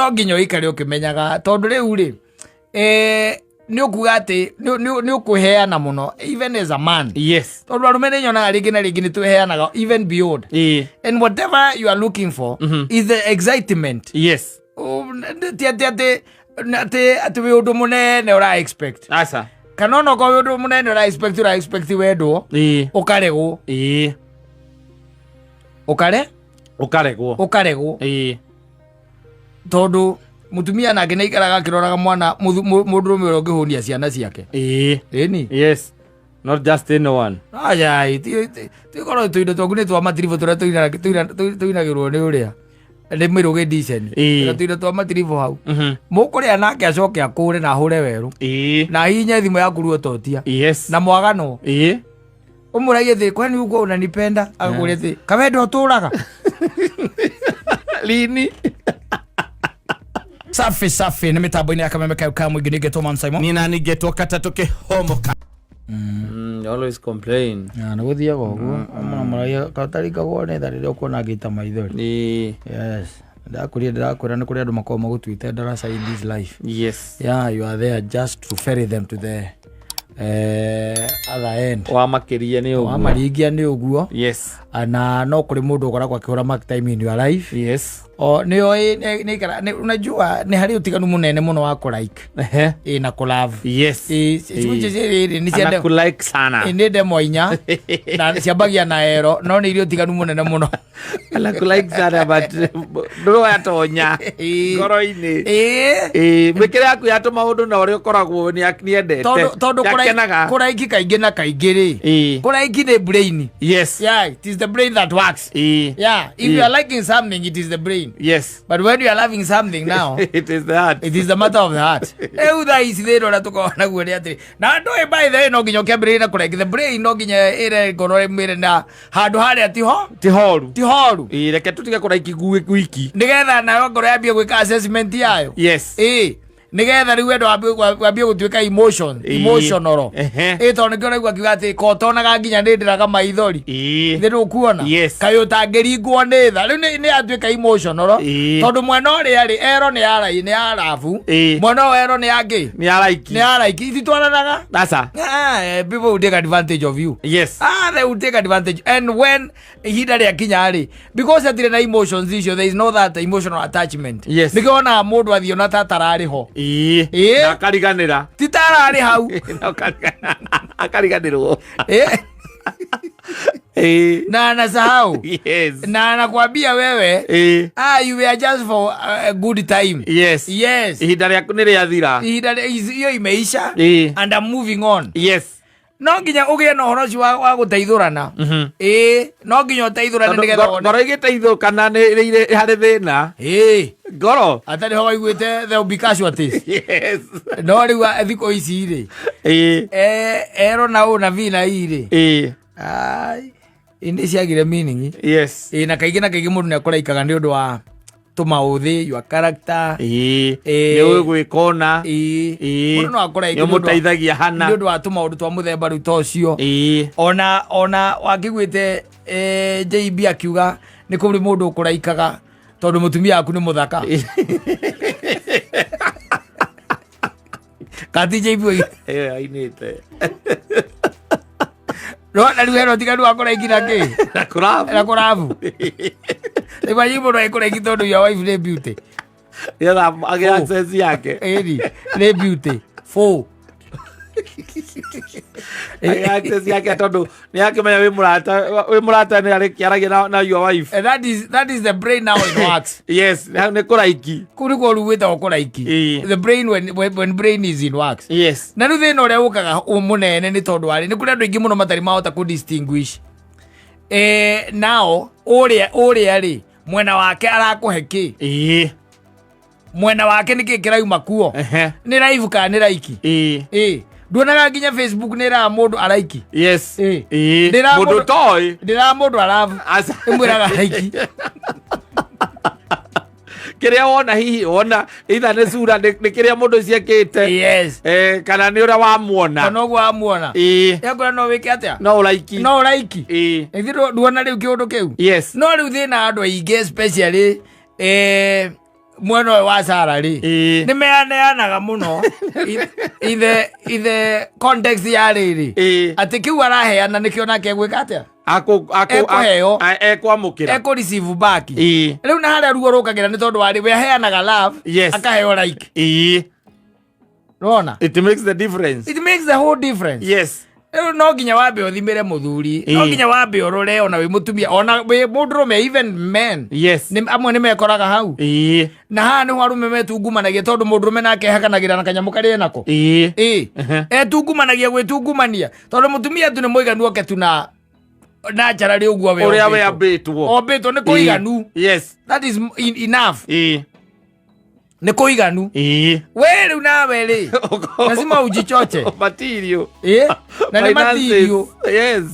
No nginya ũikare ũkĩmenyaga tondũ rĩu rĩ, nĩ ũkuga atĩ nĩ ũkwĩheana mũno even as a man. Tondũ arũme nĩ nyonaga rĩngĩ na rĩngĩ nĩ twĩheanaga even beyond. And whatever you are looking for is the excitement. Ti atĩ wĩ ũndũ mũnene ũra expect. Aca. Kana ona okorwo wĩ ũndũ mũnene ũra expect, ũra expect wendwo. Ũkaregwo. Ũkare? Ũkaregwo. Ũkaregwo. Tondũ mũtumia nake nĩ aikaraga akĩroraga mwana mũndũrũme ũrĩa ũngĩhũnia ciana ciake. Ĩni. Yes. Not just anyone. Ayai, ti korwo tũindo twaku nĩ twa matiribũ tũrĩa tũinagĩrwo nĩ ũrĩa. Nĩ mĩrũgĩ decent. Na tũindo twa matiribũ hau. Mũkũrĩa nake acoke akũre na ahũre werũ. Na ahihinye thimũ yaku ruo totia. Na mwaganwo. Ũmũragie thĩ, kwani uko unanipenda? Agakũria thĩ, kawendo ũtũraga? Lini. Safi safi nĩ mĩtambo-inĩ ya kameme kayo ka mũingĩ nĩngetwo Man Simon. Nina ningetwo katatũ kĩhomoka. You always complain. Na nĩ gũthiaga ũguo mũno mũragia katarikagwo nĩ tha rĩrĩa ũkuona ngĩita maithori. Yes. Ndakwĩrire ndĩrakwĩra nĩ kũrĩ andũ makoragwo magũtuĩte ndaraca in this life. Yeah, you are there just to ferry them to the other end. Wamakiria nĩ ũguo. Wamaringia nĩ ũguo. Na no kũrĩ mũndũ ũkoragwo akĩhũra mark time in your life. O, nĩ oĩ, nĩ, nĩ ikara, nĩ, unajua, nĩ harĩ ũtiganu mũnene mũno wa kũ-like. Ĩ, na kũ-love. Ĩ, ciugo icio rĩrĩ, nĩ cia Ana kũ-like sana. Ĩ, nĩ ndemwa inya, na ciambagia na ero, no nĩ irĩ ũtiganu mũnene mũno. Ana kũ-like sana, but ndũratonya ngoro-inĩ. Ĩ, mĩkĩre yaku ya tũmaũndũ na ũrĩa ũkoragwo nĩ endete. Tondũ Nĩakenaga. kũraiki kaingĩ na kaingĩ rĩ. Kũraiki nĩ brain. Yeah, it is the brain that works. Yeah, if you are liking something, it is the brain. But when you are loving something now, it is the heart. It is the matter of the heart. Rĩu thaa ici thĩna ũrĩa tũkoragwo naguo nĩ atĩrĩ, na ndũĩ by the way no nginya ũkĩambĩrĩrie na kũraiki the brain, no nginya ĩre ngoro ĩmwĩre na handũ harĩa tiho Ti horu. Ti horu. Ĩ, reke tũtige kũraiki gwiki. Nĩgetha nayo ngoro yambie gwĩka assessment yayo. Ĩ, nĩgetha rĩu wendo wambie gũtuĩka emotion, emotional. Ĩ, tondũ nĩkĩo ũraigua akiuga atĩ kotonaga nginya nĩ ndĩraga maithori. Thĩ ndũkuona. Kaĩ ũtangĩringwo nĩ tha. Rĩu nĩ yatuĩka emotional. Tondũ mwena ũrĩa rĩ, ero nĩ ya nĩ ya rabu. Mwena ũyũ ero nĩ ya kĩ? Nĩ ya raiki. Nĩ ya raiki. Ititwaranaga? Aca. People will take advantage of you. They will take advantage. And when ihinda rĩakinya rĩ, because atirĩ na emotions icio, there is no that emotional attachment. Nĩkĩo wonaga mũndũ athiĩ ona ta atararĩ ho. Na akariganĩra. Ti ta ararĩ hau. Na akariganĩrwo. Na anasahau. Na anakuambia wewe, you were just for a good time. Ihinda rĩaku nĩ rĩathira. Ihinda hiyo imeisha. And I'm moving on. No nginya ũgĩe na ũhoro ũcio wa gũteithũrana. No nginya ũteithũrane Tondũ nĩgetha wone. Ngoro ĩgĩteithũkana nĩ harĩ thĩna. Ngoro. Atarĩ ho waiguĩte there will be casualties. No rĩu thikũ ici rĩ. Ero na ũ na V na I rĩ. Ai, nĩ ciagire meaning. Na kaingĩ na kaingĩ mũndũ nĩ akũraikaga nĩ ũndũ wa tũmaũthĩ, your character. Nĩ ũĩ gwĩka ũna. Mũndũ no akũraike Nĩ ũmũteithagia hana. nĩ ũndũ wa tũmaũndũ twa mũthemba rĩu ta ũcio. Ona wakĩiguĩte, JB akiuga nĩ kũrĩ mũndũ ũkũraikaga tondũ mũtumia waku nĩ mũthaka. Kati JB oigire. Ĩyo ainĩte. No, na rĩu hena ũtiganu wa kũraiki na kĩ? Na kũrabu. Na kũrabu. Rĩu anyi mũndũ agĩkũraiki tondũ your wife nĩ beauty. Nĩgetha agĩe Four. access yake. Ĩni, nĩ beauty. Four. Agĩe access yake tondũ nĩ akĩmenya wĩ mũrata, wĩ mũrata nĩ arĩkĩaragia na your wife. And that is the brain now it works. Yes, hau nĩ kũraiki. Kũu nĩkuo rĩu gwĩtagwo kũraiki. The brain when brain is in works. Na rĩu thĩna ũrĩa ũkaga mũnene nĩ tondũ warĩ nĩ kũrĩ andũ aingĩ mũno matarĩ mahota kũ distinguish. Nao ũrĩa rĩ mwena wake arakũhe kĩ? Mwena wake nĩ kĩ kĩrauma kuo? Nĩ live kana nĩ like? Nduonaga nginya Facebook nĩ ĩraga mũndũ araiki? Ndĩra Mũndũ toĩ. Ndĩraga mũndũ arabu. Aca. Ĩmwĩraga like. Kĩrĩa wona hihi wona either nĩ cura nĩ kĩrĩa mũndũ ũcio ekĩte. Kana nĩ ũrĩa wamuona. Kana ũguo wamuona. Yakwĩra no wĩke atĩa? No ũraiki. No ũraiki. Ithuĩ nduona rĩu kĩũndũ kĩu? No rĩu thĩna andũ aingĩ especially, Mwena ũyũ wa salary nĩ meaneanaga mũno in the context ya rĩrĩ atĩ kĩu araheana nĩkĩo nake egwĩka atĩa. Ekũheo. Ekwamũkĩra. Ekũ receive back. Rĩu na harĩa ruo rũkagĩra nĩ tondũ warĩ we aheanaga love, akaheo like. Nona It makes the difference. It makes the whole difference. Rĩu no nginya wambe ũthimĩre mũthuri, no nginya wambe ũrore ona wĩ mũtumia, ona wĩ mũndũrũme, even men. Amwe nĩ mekoraga hau. Na haha nĩho arũme metungumanagia, tondũ mũndũrũme nake ehakanagĩra na kanyamũ karĩa enako. Ĩ, etungumanagia gwĩtungumania, tondũ mũtumia tu nĩ mũiganu oke tu na naturally ũguo we ũrĩa we ombĩtwo. Ambĩtwo. Ombĩtwo nĩ kũiganu. That is enough. Nĩ kũiganu. We rĩu nawe rĩ, lazima ujichoche. Material. Ĩ, na nĩ Finances. material.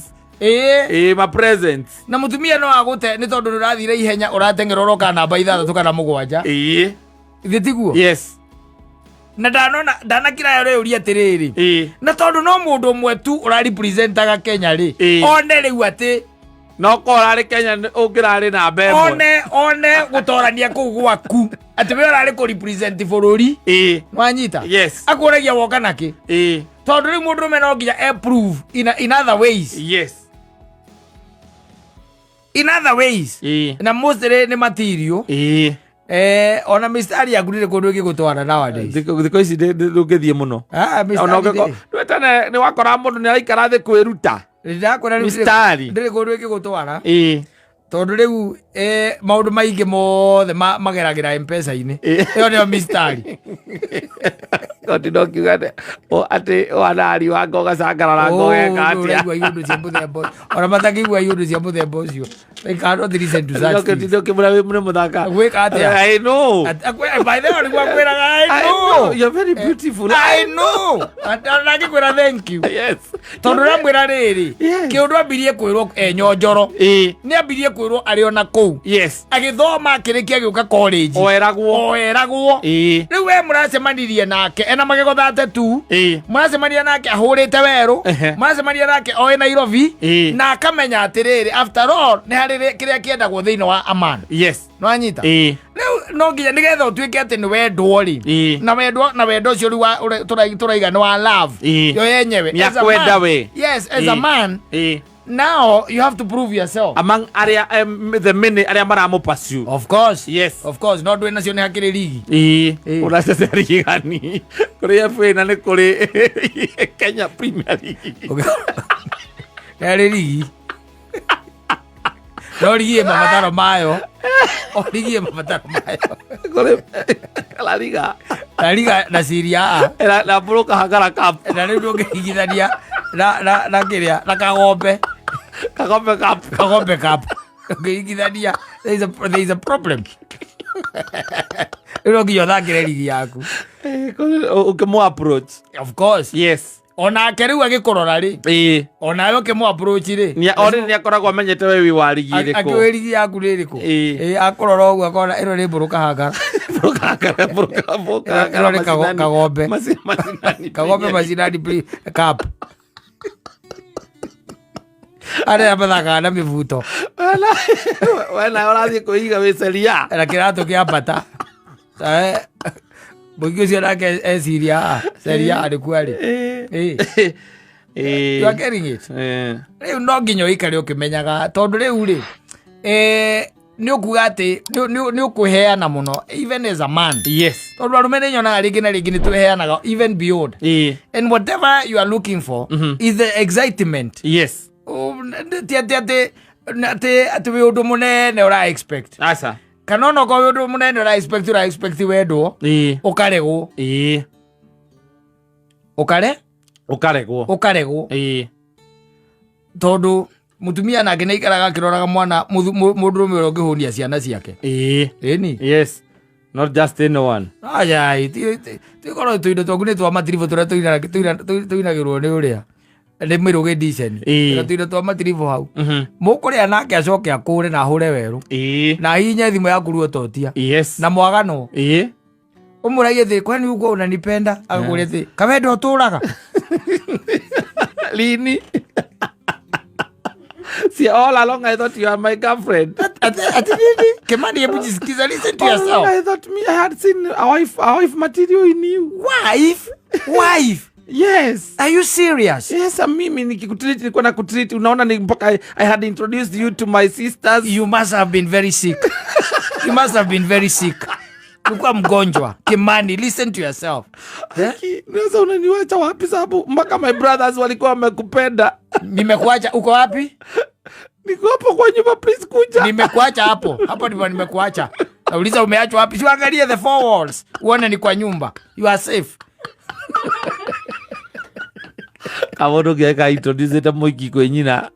Ĩ. Ma presents. Na mũtumia no agũte nĩ tondũ nĩ ũrathire ihenya, ũrateng'era ũroka namba 6 kana 7. Ithe tiguo? Yes. Na ndanona ndanakira ũreyũria atĩrĩrĩ, na tondũ no mũndũ ũmwe tu ũrarepresentaga Kenya rĩ, one rĩu atĩ No korwo ũrarĩ Kenya ũngĩrarĩ namba 1. One gũtorania kũu gwaku atĩ we ũrarĩ kũ represent bũrũri. Wanyita? Yes. Akũragia woka nakĩ? Tondũ rĩu mũndũrũme no nginya approve in other ways. In other ways. Na mostly nĩ material. Ona mistari yaku ndĩrĩ kũndũ ĩngĩgũtwara nowadays. Thikũ ici ndũngĩthiĩ mũno. Ah, mistari Ona ũngĩko ndĩrĩ. ndwetane nĩ wakora mũndũ nĩ araikara thĩ kwĩruta. Ndĩrakwĩra rĩu Mistari. ndĩrĩ kũndũ ĩngĩgũtwara. Tondũ rĩu maũndũ maingĩ mothe mageragĩra Mpesa-inĩ. Ĩyo nĩyo mistari. Kondi no kiuga atĩ wanari wanga ũgacangarara ngogeka atĩa. Ũraigua iũndũ cia mũthemba ũcio, ona matakĩigua iũndũ cia mũthemba ũcio, they cannot listen to such things. Ndũkĩmũra wĩ nĩ mũthaka. Gwĩka atĩa? I know. By the way, nĩguo akwĩraga I I know. know. You're very beautiful. I know. Ona angĩkwĩra thank you. Tondũ ũramwĩra rĩrĩ, kĩũndũ ambirie kwĩrwo enyonjoro, nĩ ambirie kwĩrwo arĩ ona kũu agĩthoma, akĩrĩkia agĩũka college. O eragwo. O eragwo. Rĩu we mũracemanirie nake ena magego 32, mũracemania nake ahũrĩte werũ, mũracemania nake oĩ Nairobi, na akamenya atĩrĩrĩ, after all nĩ harĩ kĩrĩa kĩendagwo thĩinĩ wa aman. Nĩwanyita? Rĩu no nginya nĩgetha ũtuĩke atĩ nĩ wendwo rĩ, na wendwo na wendo ũcio rĩu ũrĩa tũraiga nĩ wa love yo yenyewe. Nĩ As a akwenda man- we. Yes, as a man now you have to prove yourself. Among arĩa the many arĩa maramũ pursue. Of course. Of course, no ndwĩ nacio nĩ hakĩrĩ rigi. Ũracecea rigani kũrĩ FA na nĩ kũrĩ Kenya Premier League. Nĩ harĩ rigi, no rigi ĩ mabataro mayo, o rigi ĩ mabataro mayo. Kũrĩ La Liga. Na Liga na Serie A. Na Mbũrũka Hangara Cup. Na rĩu ndũngĩringithania na kĩrĩa na Kagombe. Kagombe Cup. Kagombe Cup ũngĩringithania, there is a problem. Rĩu no nginya ũthakĩre rigi yaku. Ũkĩmũ approach. Of course. Onake rĩu agĩkũrora rĩ, onawe ũkĩmũ approach rĩ, Already nĩ akoragwo amenyete we wĩ wa rigi ĩrĩkũ. Akĩũĩ rigi yaku nĩ ĩrĩkũ. Ĩ, akũrora ũguo akona ĩno nĩ Mbũrũka Hangara. Mbũrũka Hangara, Mbũrũka, Mbũrũka Hangara, Ĩno nĩ macinani. Kagombe. Macinani. Kagombe Macinani Cup, arĩa mathakaga na mĩbuto. We nawe ũrathiĩ kwĩiga wĩ Serie A. Na kĩratũ kĩa bata. Mũingĩ ũcio nake eciria, "Ah, Serie A nĩkuo arĩ." You are getting it? Rĩu no nginya ũikare ũkĩmenyaga, tondũ rĩu rĩ, nĩ ũkuga atĩ nĩ ũkwĩheana mũno even as a man. Tondũ arũme nĩ nyonaga rĩngĩ na rĩngĩ nĩ twĩheanaga even beyond, and whatever you are looking for is the excitement. Ti atĩ wĩ ũndũ mũnene ũra expect. Aca. Kana onokorwo wĩ ũndũ mũnene ũra expect, ũra expect wendwo, ũkaregwo. Ũkare Ũkaregwo. Ũkaregwo. Tondũ mũtumia nake nĩ aikaraga akĩroraga mwana mũndũrũme ũrĩa ũngĩhũnia ciana ciake. Ĩni. Yes, not just anyone. Ayai, tikorwo tũindo twaku nĩ twa matiribũ tũrĩa tũinagĩrwo nĩ ũrĩa nĩ mĩrũgĩ ndiceni. Na tũindo twa matiribũ hau mũkũrĩa nake acoke akũre na ahũre werũ na ahihinye thimũ yaku ruototia na mwagano. Ũmũragie thĩ, kwani uko unanipenda? Agakũria thĩ kawendo ũtũraga. Lini. See, all along I thought you are my girlfriend. Ati nini? Kimani, hebu jisikiza, listen to All along yourself. I thought me I had seen a wife material in you. Wife? Wife? Yes. Are you serious? Yes, mimi nikikutreat, nilikuwa na kutreat, unaona ni mpaka I had introduced you to my sisters. You must have been very sick. You must have been very sick. Ulikuwa mgonjwa. Kimani, listen to yourself. Eh? Sasa unaniwacha wapi? Sababu mpaka my brothers walikuwa wamekupenda. Nimekuacha uko wapi? Niko hapo kwa nyumba, please kuja. Nimekuacha hapo. Hapo ndipo nimekuacha. Nauliza umeachwa wapi? Si uangalie the four walls. Uone ni kwa nyumba. You are safe. Kaũndũ geka introduce ta mũiki kwĩ nyina.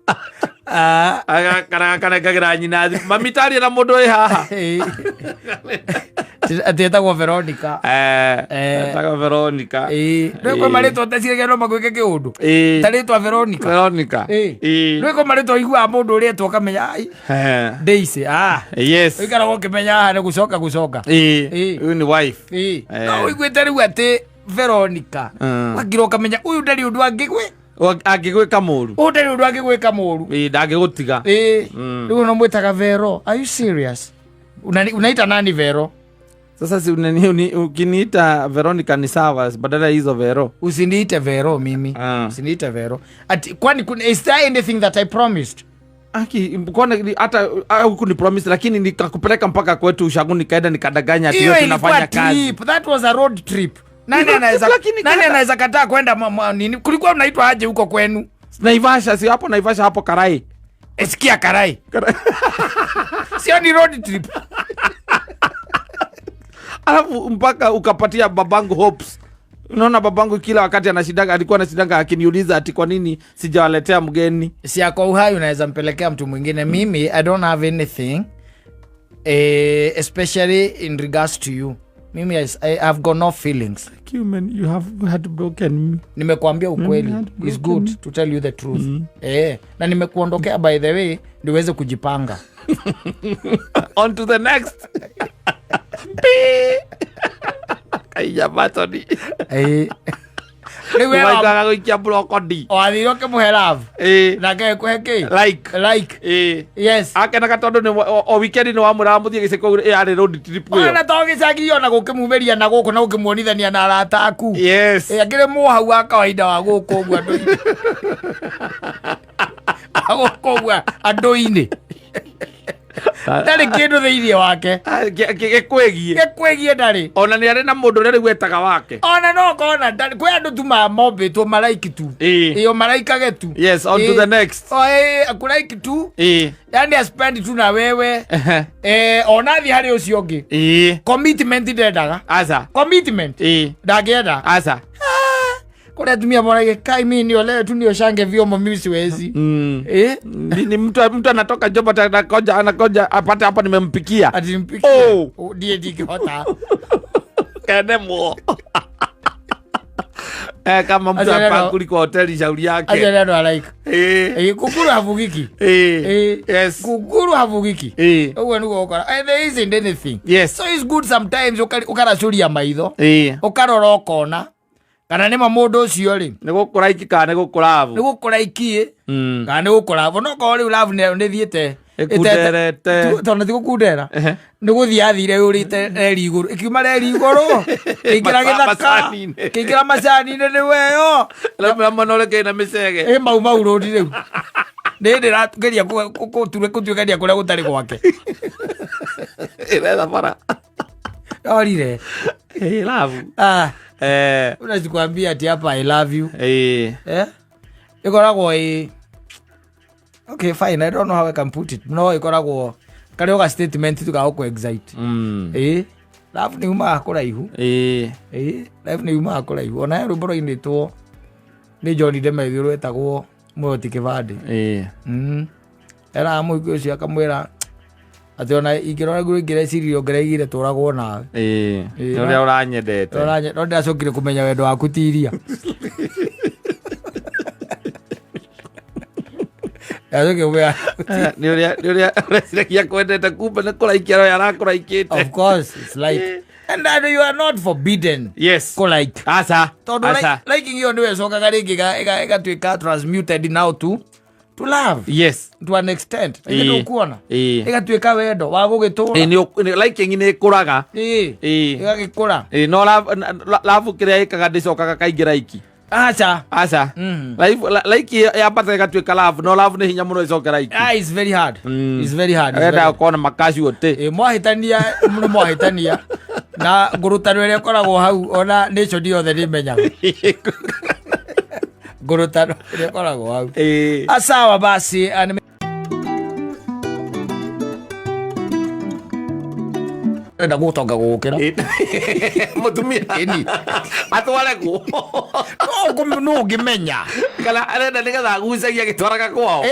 Ah. Kana kanekagira nyina, "Mami, taria na mũndũ wĩ haha." Ati etagwo Veronica. Eh, Eh. etagwo Veronica. Ĩĩ. Rĩu kwĩ marĩtwa ũteciragia no magwĩke kĩũndũ. Ĩĩ. Ta rĩtwa Veronica. Veronica. Ĩĩ. Ĩĩ. Rĩu kwĩ marĩtwa ũiguaga mũndũ ũrĩetwo ũkamenya, ai, Daisy. Ah. Ũikaraga ũkĩmenya haha nĩ gũcoka gũcoka. Ĩĩ. Ĩĩ. Ũyũ nĩ wife. Ĩĩ. Eh. No ũiguĩte rĩu atĩ Veronica. Wakira ũkamenya ũyũ ndarĩ ũndũ angĩgwĩ. Angĩgwĩka mũru. Ũyũ ndarĩ ũndũ angĩgwĩka mũru. Ĩĩ, ndangĩgũtiga. Ĩĩ. Rĩu no mwĩtaga Vero. Are you serious? Unaita nani Vero? Sasa si ukiniita Veronica ni sawa badala ya hizo Vero. Usiniite Vero mimi. Ah. Usiniite Vero. Ati kwani is there anything that I promised? Aki mbona hata huku ni promise, lakini nikakupeleka mpaka kwetu ushago, nikaenda nikadanganya ati Hiyo yote ilikuwa tunafanya kazi. trip. That was a road trip. Nani Ilikuwa anaweza trip, lakini nani anaweza kataa kwenda nini? Kulikuwa unaitwa aje huko kwenu? Naivasha, si hapo Naivasha, hapo Karai. Sikia Karai. Sio ni road trip. Alafu mpaka ukapatia babangu hopes. Unaona babangu kila wakati anashindanga, alikuwa anashindanga akiniuliza ati kwa nini sijawaletea mgeni. Si ako uhai, unaweza mpelekea mtu mwingine. Mimi I don't have anything, especially in regards to you. Mimi I have got no feelings. You man, you have had broken me. Nimekuambia ukweli. It's good to tell you the truth. Na nimekuondokea, by the way, niweze kujipanga. On to the next. Pi. Kaija batoni. Rĩu we Waikaga gũikia brokodi. Wathire ũkĩmũhe love. Nake kũhe kĩ? Like. Like. Yes. Akenaga tondũ nĩ o weekend nĩ wamwĩraga mũthiĩ gĩciko, yarĩ road trip ĩyo. Ona to gĩcagi, ona gũkĩmumĩria na gũkũ na gũkĩmuonithania na arata aku. Akĩrĩ mũhau wa kawaida wa gũkũ ũguo andũ-inĩ. Wa gũkũ ũguo andũ-inĩ. Ndarĩ kĩndũ thĩinĩ wake. Ah, gĩkwĩgiĩ. Gĩkwĩgiĩ ndarĩ. Ona nĩ arĩ na mũndũ ũrĩa rĩu etaga wake. Ona no kona ndarĩ, kwĩ andũ tu mombĩtwo maraiki tu. Ĩyo maraikage tu. Yes, on to the next. O akuraiki tu. Yani aspend tu na wewe. Ona thiĩ harĩ ũcio ũngĩ. Commitment ndendaga. Aca. Commitment. Ndangĩenda. Aca. Kũrĩa atumia moragia, "Kai, mimi niolewe tu nioshange vyombo, mimi siwezi." Ni mtu anatoka job ata anakoja apate hapa nimempikia. Ati nimpikie. Oh. Oh, ndiye ndingĩhota. Kene mwo. Kama mtu Acha neno- apakuli kwa hoteli, shauri yake. Acio nĩ andũ araika. Kunguru havugiki. Kunguru havugiki. Ũguo nĩguo ũkora. There isn't anything. So it's good sometimes ũkaracũria maitho. Ũkarora ũkona kana nĩma mũndũ ũcio rĩ Nĩ gũkũra iki kana nĩ gũkũra nĩ love. gũkũra ikiĩ kana nĩ gũkũra love, no korwo rĩu love nĩ thiĩte Ĩkunderete. Tondũ ti gũkundera, nĩ gũthiĩ athire yũrĩte reri igũrũ, ĩkiuma reri igũrũ ĩkĩingĩra gĩthaka, Macani-inĩ. ĩkĩingĩra macani-inĩ nĩ weyo. Raumĩra mwena ũrĩa kĩna mĩcege. Ĩ mau mau rũni rĩu nĩ ndĩrageria gũtuĩkania kũrĩa gũtarĩ gwake. Ĩretha bara. Orire. Love. Ah, unasikwambia ati hapa "I love you". Ĩkoragwo ĩ okay, fine, I don't know how I can put it, no ĩkoragwo karĩ o ga statement tu ga gũkũ excite. Love nĩ umaga kũraihu. Love nĩ umaga kũraihu. Ona he rwĩmbo rwainĩtwo nĩ John Demethiũ rwetagwo "Muoyo ti Kĩbandĩ". Eraga mũhiki ũcio akamwĩra atĩ ona ingĩrora nguo ingĩreciririe ongereire tũragwo nawe. Nĩ ũrĩa ũranyendete. No ndĩracokire kũmenya wendo waku ti iria. Ndacokire kũmenya Nĩ ũrĩa ũreciragia kwendete, kumbe nĩ kũraikia roho arakũraikĩte. Of course, it's like, and that you are not forbidden kũ like. Aca. Tondũ Aca. liking ĩyo nĩyo ĩcokaga rĩngĩ ĩgatuĩka transmuted now to To love to an extent. Ĩĩ ndũkuona ĩgatuĩka wendo wa gũgĩtũra. Ĩĩ, liking nĩ ĩkũraga. Ĩĩ, ĩgagĩkũra. Ĩĩ, no love kĩrĩa ĩkaga ndĩcokaga kaingĩ like. Aca. Aca. Like yambata ĩgatuĩka love, no love nĩ hinya mũno ĩcoke like. Ah, it's very hard. It's very hard. It's arenda very hard. gũkorwo na makaciote. Ĩĩ, mwahĩtania nĩ mwahĩtania na ngũrũtano ĩrĩa ĩkoragwo hau ona nation yothe nĩ ĩmenyaga ngũrũtano ĩrĩa ĩkoragwo hau. Asawa basi. Enda gũtonga gũgũkĩra. Mũtumia. Ĩni. Atware kuo. No ũngĩmenya. Kana arenda nĩgetha agucagia agĩtwaraga kwao.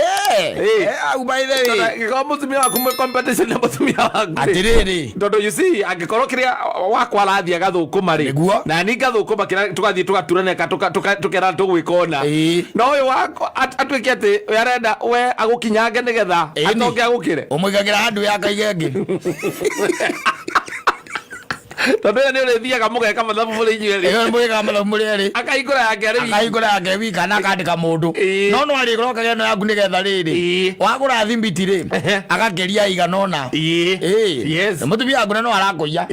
Au by the way, angĩkorwo mũtumia waku mwĩ competition na mũtumia waku rĩ. Atĩrĩrĩ. Tondũ you see, angĩkorwo kĩrĩa wakwa arathiĩ agathũkũma rĩ, Nĩguo. na ni ngathũkũma kĩrĩa tũgathiĩ tũgaturanĩka tũkera tũgwĩka ũna, no ũyũ wakwa atuĩke atĩ we arenda we agũkinyange nĩgetha atonge agũkĩre. Ũmũigagĩra handũ ya kaige ĩngĩ. Tondũ ĩyo nĩ ũrĩthiaga mũgeka mathabu mũrĩ inyuĩ erĩ. Ĩyo mũgeka mathabu mũrĩ erĩ. Akahingũra yake arĩ wiki. Akahingũra yake wika na akandĩka mũndũ. No no arĩgũra ũkagĩa ĩno yaku nĩgetha rĩrĩ. Wagũra thimiti rĩ, agakĩria igana ũna. Na mũtumia waku na no arakũiya.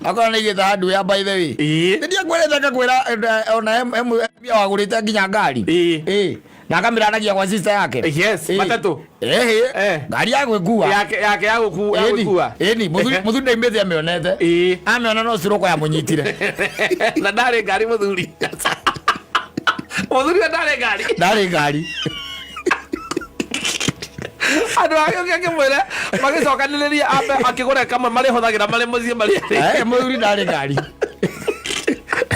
Akorwo nĩ aigĩte handũ ya by the way. Nĩ ndiakwĩrĩte ngakwĩra ona he wagũrĩte nginya ngari. Na akamĩranagia kwa sister yake. Yes, matatũ. Ngari ya gwĩkua. Yake, yake ya gũku, ya gwĩkua. Ĩni, mũthuri ndaimĩte amĩonete. Amĩona no cirũko yamũnyitire. Na ndarĩ ngari mũthuri. Mũthuri we ndarĩ ngari. Ndarĩ ngari. Andũ agĩũke akĩmwĩra magĩcokanĩrĩria ambe akĩgũre kamwe marĩhũthagĩra marĩ mũciĩ marĩ erĩ. Mũthuri ndarĩ ngari.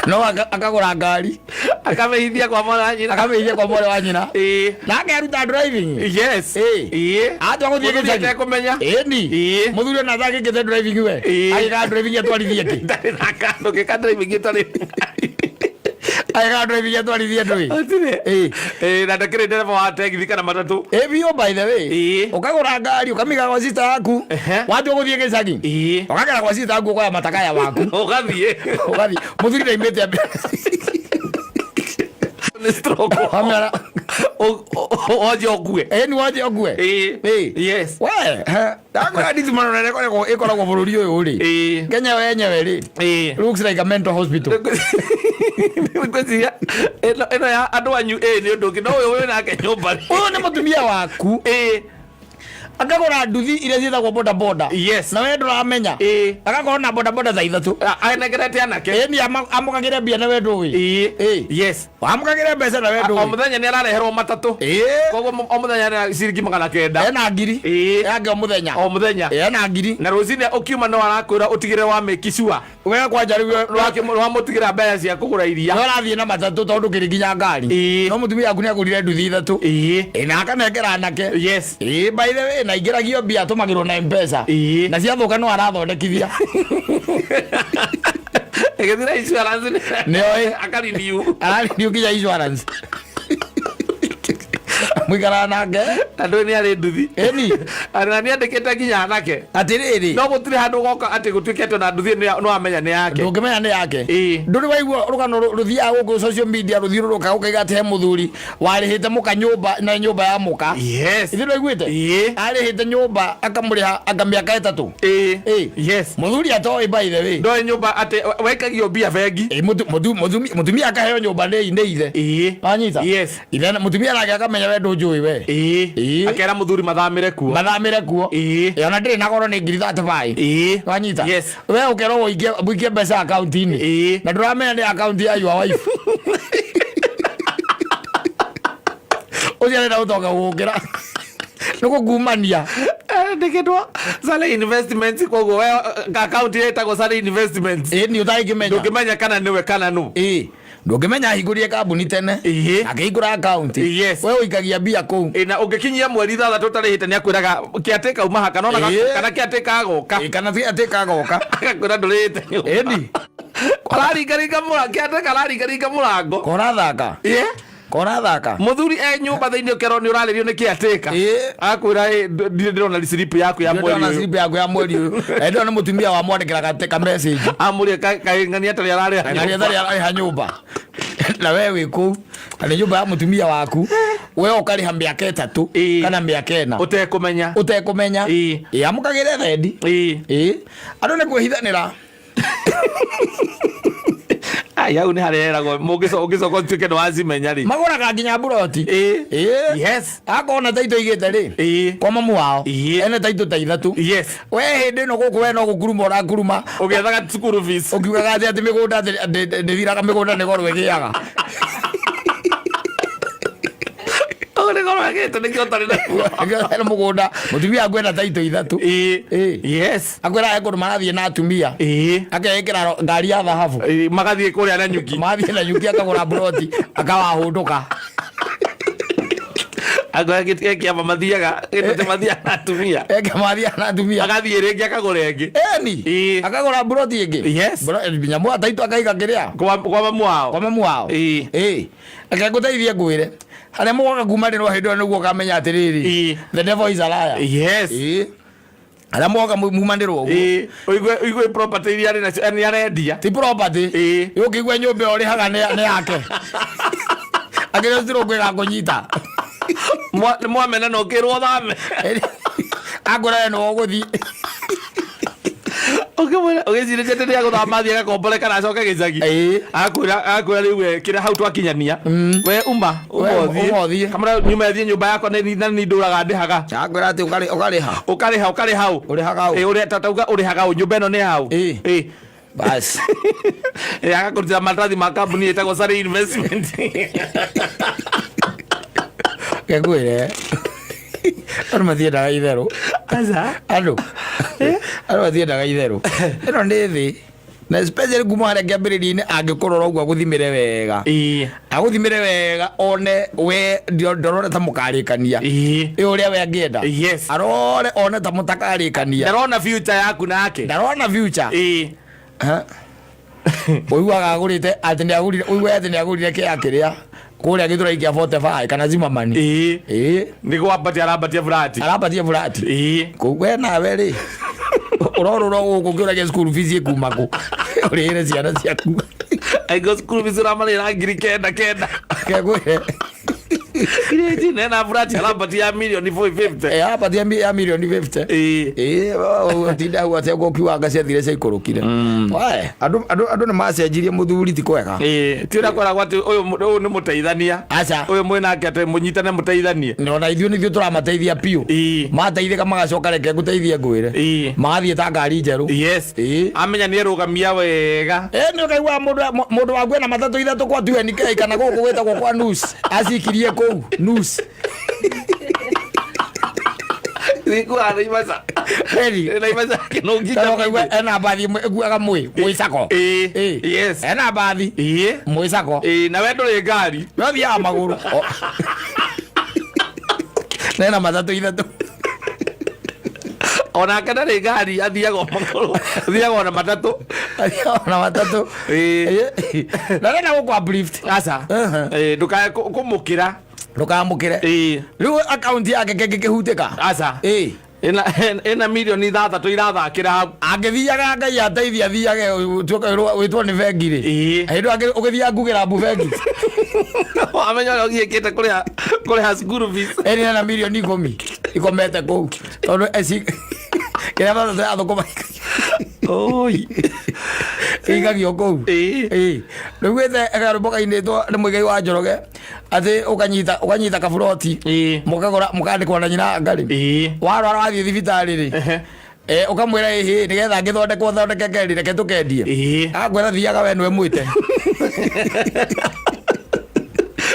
No akagũra ngari. Akamĩhithia kwa mwana wa nyina. Akamĩhithia kwa mwana wa nyina. Na akeruta driving. Yes. Atua gũthiĩ Mũthuri gĩcagi. atekũmenya. Ĩni. Mũthuri ona atangĩkĩte driving we. Agĩkaga driving atwarithie kĩ? Ndarĩ na kandũ gĩka driving ĩtarĩ. Agĩkaga driving atwarithie ndũĩ. Gũtirĩ. Na ndakĩrĩ ndereba wa tegithi kana matatũ. Biũ by the way. Ũkagũra ngari ũkamĩiga kwa sister yaku. Watua gũthiĩ gĩcagi. Ũkagera kwa sister yaku ũkoya matakaya maku. Ũgathiĩ. Ũgathiĩ. Mũthuri ndaimĩte ambe. Nĩ stroke. Wamera. Wanjie ũkue. Nĩ wanjie ũkue. Yes. We, he, ndakwĩra ndithimano nene ĩkoragwo bũrũri ũyũ rĩ. Kenya wenyewe rĩ. Looks like a mental hospital. Ngwĩciria ĩno ya andũ anyu nĩ ũndũ ũngĩ, no ũyũ wĩ nake nyũmba rĩ. Ũyũ nĩ mũtumia waku. Akagũra nduthi iria ciĩtagwo boda boda. Yes. Na we ndũramenya. Agakorwo na boda boda thaa ithatũ. Anengerete anake. Nĩ amũkagĩre mbia na we ndũĩ. Yes. Amũkagĩre mbeca na we ndũĩ. O mũthenya nĩ arareherwo matatũ. Koguo o mũthenya nĩ ciringi magana kenda. Ena ngiri. Yake o mũthenya. O mũthenya. Ena ngiri. Na rũcinĩ ũkiuma no arakwĩra ũtigĩre wa make sure. We kwanja rĩu Nĩwamũtigĩra mbeca cia kũgũra iria. No arathiĩ na matatũ tondũ kĩrĩ nginya ngari. No mũtumia waku nĩagũrire nduthi ithatũ. Na akanengera anake. Yes. By the way, na ingĩragio mbia atũmagĩrwo na M-Pesa. Na ciathũka no arathondekithia. Ĩgĩthira insurance nĩ- Nĩoĩ. Akarenew. Ararenew nginya insurance. Mũikaraga nake. Na ndũĩ nĩ arĩ nduthi. Ĩni. Na nĩ andĩkĩte nginya anake. Atĩrĩrĩ. No gũtirĩ handũ ũgoka atĩ gũtuĩke atĩ ona nduthi ĩno nĩ wamenya nĩ yake. Ndũngĩmenya nĩ yake. Ndũrĩ waigua rũgano rũthiaga gũkũ social media rũthiũrũrũka ũkaiga atĩ he mũthuri warĩhĩte mũka nyũmba na nyũmba ya mũka. Yes. Ithuĩ ndwaiguĩte? Arĩhĩte nyũmba akamũrĩha anga mĩaka ĩtatũ. Yes. Mũthuri atoĩ by the way. Ndoĩ nyũmba atĩ waikagio mbia bengi. Mũtumia akaheo nyũmba nĩ ithe. Wanyita? Yes. Ithe na mũtumia nake akamenya we ndũnjũĩ we. Akera mũthuri mathamĩre kuo. Mathamĩre kuo. Ona ndĩrĩ na goro nĩ ngiri 35. Wanyita? Yes. We ũkerwo ũikie mbeca akaunti-inĩ. Na ndũramenya nĩ akaunti ya your wife. Ũcio arenda gũtonga gũgũkĩra. Nĩ gũkumania. Ndĩkĩtwo Sale Investments, koguo we akaunti ĩtagwo Sale Investments. Nĩ ũtangĩmenya. Ndũngĩmenya kana nĩwe kana nũ. Ndũngĩmenya ahingũrire kambuni tene. Akĩhingũra akaunti. Yes. We ũikagia mbia kũu. Na ũngĩkinyia mweri ithathatũ ũtarĩhĩte nĩ akwĩraga kĩatĩka uma haha, kana ona kana kĩatĩka agoka. Kana kĩatĩka agoka. Agakwĩra ndũrĩhĩte nyũmba. Ĩni. Araringaringa mũrango, kĩatĩka araringaringa mũrango. Korathaka. Korathaka. Mũthuri e nyũmba thĩinĩ ũkerwo nĩ ũrarĩrio nĩ kĩatĩka. Akwĩra, ndirĩ ndĩrona slip yaku ya Ndirĩ mweri ndĩrona ũyũ. slip yaku ya mweri ũyũ. Ndĩrona nĩ mũtumia wamwandĩkĩra ka message. Amũrie kaĩ ng'ania atarĩ ararĩha Ng'ania nyũmba. atarĩ ararĩha nyũmba. Na we wĩ kũu. Na nĩ nyũmba ya mũtumia waku. We ũkarĩha mĩaka 3 kana mĩaka 4 ũtekũmenya. Ũtekũmenya. Ĩ amũkagĩre thendi. Ĩ andũ nĩ kwĩhithanĩra. Ai, hau nĩ harĩa eragwo ũngĩcoka ũtuĩke nĩ wacimenya rĩ. Magũraga nginya mburoti. Ĩ. Akorwo na taitũ igĩte rĩ, kwa mamu wao ene taitũ ta 3. We hĩndĩ ĩno gũkũ we no gũkuruma ũrakuruma. Ũgĩethaga school fees. Ũkiugaga atĩ mĩgũnda atĩ ndĩthiraga, mĩgũnda nĩ goro ĩgĩaga. Ũguo nĩ goro ĩgĩte nĩkĩo ũtarĩ naguo. Nĩkĩo mũgũnda mũtumia akwenda taitũ 3. Akwĩra he kũndũ marathiĩ na atumia. Akeĩkĩra ngari ya thahabu. Ĩĩ, magathiĩ kũrĩa na nyuki. Mathiĩ na nyuki, akagũra mburoti, akawahũndũka. Angorwo kĩama mathiaga gĩtũte mathiaga na atumia. Eke mathiaga na atumia. Agathiĩ rĩngĩ akagũra ĩngĩ. Eni. Akagũra mburoti ĩngĩ. Nyamũ ataitũ akaiga kĩrĩa kwa mamu wao. Kwa mamu wao. Ĩĩ, reke ngũteithie ngwĩre harĩa mũgoka kumanĩrwo hĩndĩ ĩyo nĩguo ũkamenya atĩrĩrĩ, the devil is a liar. Ĩĩ, harĩa mũgoka mumanĩrwo ũguo. Ĩĩ, ũigue property iria arĩ nacio nĩ arendia. Ti property. Ũkĩigua nyũmba ĩyo ũrĩhaga nĩ yake, akĩrĩa stroke ĩgakũnyita. Nĩ mwamena na ũkĩrwo thame. Akwĩra we nĩwe ũgũthiĩ. Ũkĩmwĩra ũgĩcirĩtie atĩ nĩ agũthama athiĩ agakombore kana acoke gĩcagi. Agakwĩra rĩu we kĩrĩa hau twakinyania we uma. We uma ũthiĩ. Kamũra nyuma ĩthiĩ nyũmba yakwa na nĩ ndũraga ndĩhaga. Akwĩra atĩ ũkarĩha. Ũkarĩha ũ? Ũrĩhaga ũ? Ĩĩ, ũrĩa ta tauga ũrĩhaga ũ, nyũmba ĩno nĩ yaũ? Ĩĩ. Bas. Ĩĩ, agakũrutĩra maratathi ma kambuni ĩtagwo Surrey Investment. Ngwĩre andũ matiendaga itherũ. Aca. Andũ matiendaga itherũ, ĩno nĩ thĩ, na especially kuma harĩa kĩambĩrĩria-inĩ angĩkũrora ũguo agũthimĩre wega, agũthimĩre wega one we ndorore ta mũkarĩkania. Ĩ ũrĩa we angĩenda. Arore one ta mũtakarĩkania. Ndarona future yaku nake. Ndarona future. Ha? Ũiguaga agũrĩte atĩ nĩ agũrire, ũigue atĩ nĩ agũrire kĩa kĩrĩa kũrĩa Gĩthũrai kĩa 45 kana Zimmerman. Ĩĩ. Nĩ gwambatia arambatia burati. Arambatia burati. Kũu we nawe rĩ ũrorũra gũkũ ũkĩũragia school fees ĩkuma kũ ũrĩhĩre ciana ciaku. Aingĩ school fees ũramarĩra 9,000 9. Kegwĩre. Iria nena burati arambatia ya mirioni 450. Ĩ, arambatia ya mirioni 50. Ĩĩ, tinda hau atĩ ũkiuga anga ciathire ciaikũrũkire. Wae, andũ nĩ macenjirie mũthuri ti kwega. Ĩĩ, ti ũrĩa kwĩragwo atĩ ũyũ nĩ mũteithania. Aca. Ũyũ mwĩ nake atĩ mũnyitane mũteithanie. Ona ithuĩ nithuĩ tũramateithia biũ. Mateithĩka magacoka reke ngũteithie ngwĩre. Magathiĩ ta ngari njerũ. Ĩĩ. Amenya nĩ erũgamia wega. Ĩ nĩ ũkaigua mũndũ waku ena matatũ 3 kwa 20K kana gũkũ gwĩtagwo kwa nus acikirie kũu nus. Thikuaga Naivasha. Eri. Naivasha kĩnũngi. Kana ũkaigua ena mbathi ĩmwe ĩkuaga mwĩcako. Ĩĩ. Ena mbathi. Mwĩcako. Ĩĩ, na we ndũrĩ ngari. We ũthiaga magũrũ. Na ena matatũ 3. Onake ndarĩ ngari, athiaga o magũrũ, athiaga ona matatũ. Athiaga ona matatũ. Ĩĩ. Na ndenda gũkũ uplift. Aca. Ĩĩ, ndũkae kũmũkĩra. Ndũkamũkĩre. Ĩĩ. Rĩu akaunti yake kĩngĩ kĩhutĩka. Aca. Ĩĩ. Ĩna mirioni 6 irathakĩra hau. Angĩthiaga Ngai ateithie athiage ũtuĩke wĩtwo nĩ bengi rĩ. Hĩndĩ ĩyo ũgĩthiaga ngugĩra mbu bengi. Wamenya ũrĩa ũgiĩkĩte kũrĩha school fees. Ĩni ena mirioni 10 ikomete kũu. Tondũ eci kĩrĩa matatũ ya thũkũma. Oi. Ĩigagio kũu. Ĩĩ. Rĩu wĩte karũmbo kainĩtwo nĩ Mũigai wa Njoroge atĩ ũkanyita kaburoti. Mũkagũra mũkandĩkwo na nyina ngarĩ. Warwara wathiĩ thibitarĩ rĩ. Ũkamwĩra ĩhĩ nĩgetha ngĩthondekwo thondekeke rĩ reke tũkendie. Akwĩra thiaga we nĩwe mwĩte.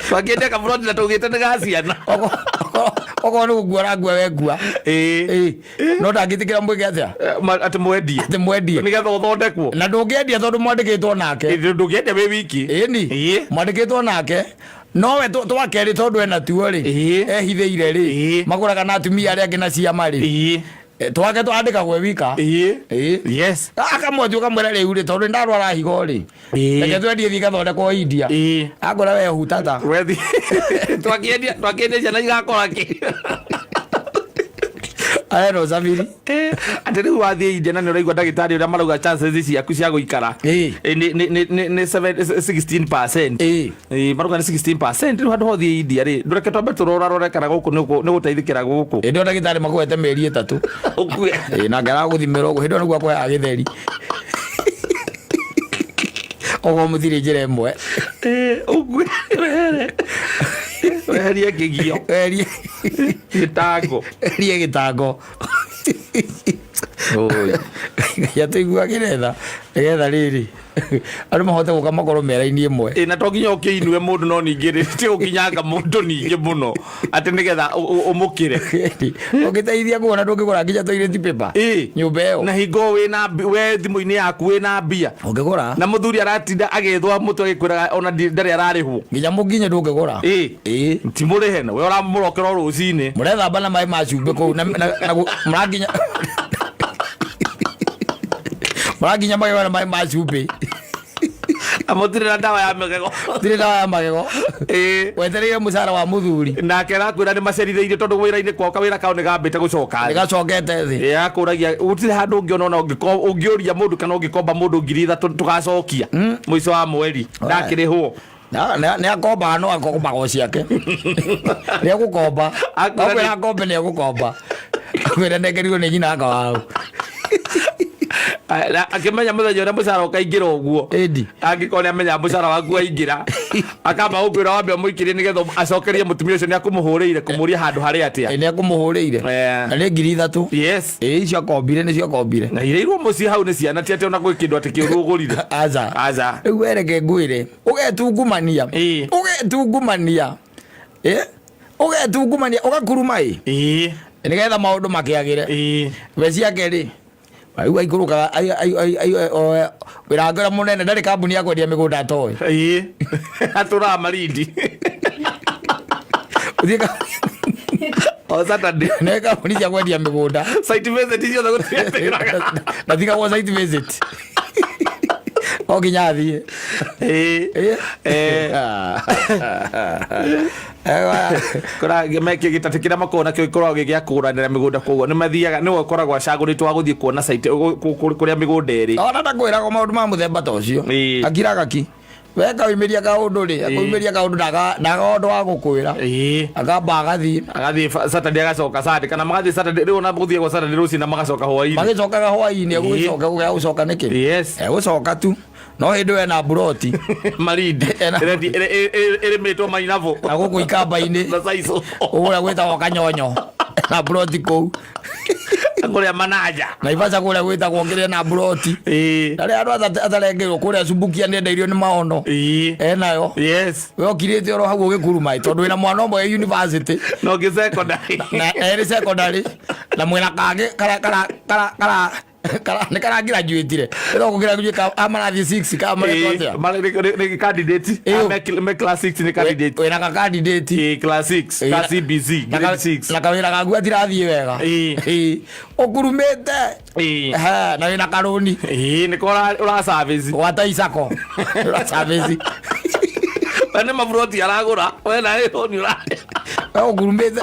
Twakĩendia kaburoti na tũgĩte nĩ ga ciana. Okorwo nĩ gũkua ũrakua we kua. Ĩĩ. No ndangĩtĩkĩra mwĩke atĩa? Atĩ mwendie. Atĩ mwendie. Nĩgetha ũthondekwo. Na ndũngĩendia tondũ mwandĩkĩtwo nake. Ndũngĩendia wĩ wiki. Ĩni. Mwandĩkĩtwo nake. Nowe twakerĩ tondũ ena tuo rĩ. Ehithĩire rĩ. Magũraga na atumia arĩa angĩ na ciama rĩ. Twake twandĩkagwo e wika. Ĩĩ. Akamwendia ũkamwĩra rĩu rĩ tondũ nĩndarwara higo rĩ. Reke twendie thiĩ igathondekwo India. Akwĩra we hutata. Wethi. Twakĩendia ciana igakora kĩ? Aya no Samiri. Atĩ rĩu wathiĩ India na nĩ ũraigua ndagĩtarĩ ũrĩa marauga chances ciaku cia gũikara nĩ 16%. Marauga nĩ 16%. Rĩu handũ hothiĩ India rĩ, ndũreke twambe tũrorarore kana gũkũ nĩ gũteithĩkĩra gũkũ. Hĩndĩ ĩyo ndagĩtarĩ makũhete mĩeri 3. Ũkue. Na ngaragũthimĩra ũguo hĩndĩ ĩyo nĩguo akũheaga gĩtheri. Okorwo mũtirĩ njĩra ĩmwe. Ũkue wehere. Weherie kĩgio. Weherie gĩtango. Weherie gĩtango. Ngai atũiguagĩre tha nĩgetha rĩrĩ andũ mahote gũka makorwo me raini ĩmwe. Ĩ, na to nginya ũkĩinue mũndũ no ningĩ rĩ ti gũkinyanga mũndũ ningĩ mũno atĩ nĩgetha ũmũkĩre. Ũngĩteithia kuona ndũngĩgũra nginya toilet paper nyũmba ĩyo. Na hingo wĩna we thimũ-inĩ yaku wĩna mbia. Ũngĩgũra. Na mũthuri aratinda agĩthwa mũtwe agĩkwĩraga ona ndarĩ ararĩhwo. Nginya mũkinye ndũngĩgũra. Ti mũrĩhe na we ũramũrokera o rũcinĩ. Mũrethamba na maĩ ma cumbĩ kũu na mũranginya mũranginya magego na maĩ ma cumbĩ. Na mũtirĩ na ndawa ya magego. Mũtirĩ ndawa ya magego. Wetereire mũcara wa mũthuri. Nake arakwĩra nĩ macerithĩirio tondũ wĩra-inĩ kwao kawĩra kao nĩ gambĩte gũcoka thĩ. Nĩ gacokete thĩ. Akũragia gũtirĩ handũ ũngĩona ona ũngĩũria mũndũ kana ũngĩkomba mũndũ 3,000 tũgacokia mũico wa mweri ndakĩrĩhwo. Nĩ akombaga no akombaga o ciake. Nĩ egũkomba. Akwĩra akombe nĩ egũkomba. Akwĩra nengerirwo nĩ nyina anga wao. Akĩmenya mũthenya ũrĩa mũcara ũkaingĩra ũguo. Ĩndi. Angĩkorwo nĩ amenya mũcara waku waingĩra, akamba gũkwĩra wambe ũmũikĩrie nĩgetha acokerie mũtumia ũcio nĩ akũmũhũrĩire kũmũria handũ harĩ atĩa. Nĩ akũmũhũrĩire. Na nĩ 3,000. Yes. Ĩĩ icio akombire nĩcio akombire. Na ireirwo mũciĩ hau nĩ ciana ti atĩ ona gwĩ kĩndũ atĩ kĩũru ũgũrire. Aca. Aca. Rĩu we reke ngwĩre ũgetungumania. Ũgetungumania. Ũgetungumania ũgakuruma ĩ. Nĩgetha maũndũ makĩagĩre. We ciake rĩ rĩu aikũrũkaga wĩra wake ũrĩa mũnene ndarĩ kambuni ya kwendia mĩgũnda atoĩ. Atũraga Malindi. Ũthiĩ O Saturday. Nĩ kambuni cia kwendia mĩgũnda. Site visit ciothe gũtirĩ atĩraga. Ndatigagwo site visit. O nginya athiĩ. Kũra gĩtatĩ kĩrĩa makoragwo nakĩo gĩkoragwo gĩ gĩa kũgũranĩra mĩgũnda koguo nĩ mathiaga nĩwe ũkoragwo acagũrĩtwo wa gũthiĩ kuona site kũrĩa mĩgũnda ĩrĩ. Ona ndakwĩraga maũndũ ma mũthemba ta ũcio. Akiraga ki. We kaumĩria kaũndũ rĩ, akaumĩria kaũndũ ndaga ũndũ wa gũkwĩra. Akamba agathiĩ. Agathiĩ Saturday agacoka Sunday kana magathiĩ Saturday rĩu ona gũthiagwo Saturday rũcinĩ na magacoka hwaĩ-inĩ. Magĩcokaga hwaĩ-inĩ egũgĩcoka gũcoka nĩkĩ? Yes. Egũcoka tu. No hĩndĩ ĩyo ena mburoti. Malindi. Ĩrĩmĩtwo mainabũ. Na gũkũ ikamba-inĩ. Na saico. Ũrĩa gwĩtagwo kanyonyo. Na mburoti kũu. Kũrĩa manaja. Naivasha kũrĩa gwĩtagwo kĩrĩa na mburoti. Na rĩa andũ atarengeirwo kũrĩa Subukia nĩendeirwo nĩ maono. Enayo. Yes. We ũkirĩte oro hau ũgĩkuruma tondũ wĩna mwana ũmwe university. Na ũngĩ secondary. Na erĩ secondary. Na mwĩna kangĩ kara kara kara kara nĩ karagraduatire ĩno kũgraduate a marathiĩ 6 ka maretwo atĩa Nĩ candidate. Me class 6 nĩ candidate. Wĩna ka candidate. Class 6 ka CBC grade 6. Na kawĩra gaku gatirathiĩ wega. Ũkurumĩte. Na wĩna karũni. Nĩko ũra service. Gwata icako. Ũra service. We nĩ maburoti aragũra. We na rũni ũrarĩa. Ũkurumĩte.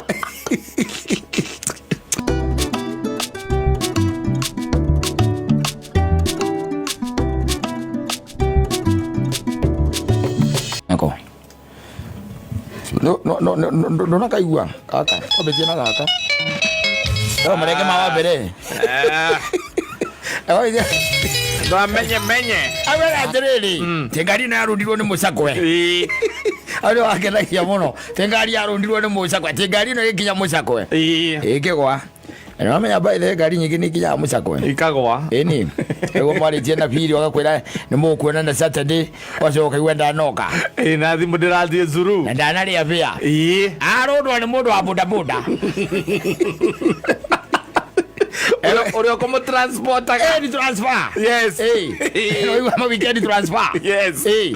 Nako. No no no no ndũnakaigua gaka kwambĩtie na gaka. No mareke ma wa mbere. Ndwamenye menye. Awera atĩrĩrĩ, ti ngari ĩno yarũndirwo nĩ mũcakwe. Hau nĩ wakenagia mũno. Ti ngari yarũndirwo nĩ mũcakwe, ti ngari ĩno ĩgĩkinya mũcakwe. Ĩkĩgwa. Na nĩwamenya by the way ngari nyingĩ nĩ ikinyaga mũcakwe. Ikagwa. Ĩni. Nĩguo mwarĩtie na Biri agakwĩra nĩ mũkuona na Saturday ũgacoka ũkaigua ndanoka. Ĩĩ na thimũ ndĩrathiĩ zuru. Na ndanarĩa bĩa. Arũndwo nĩ mũndũ wa bodaboda. Ũrĩa ũkũmũtransportaga. Ĩni transfer. Yes. Ĩĩ. Ũraigua ma weekend transfer. Yes. Ĩĩ.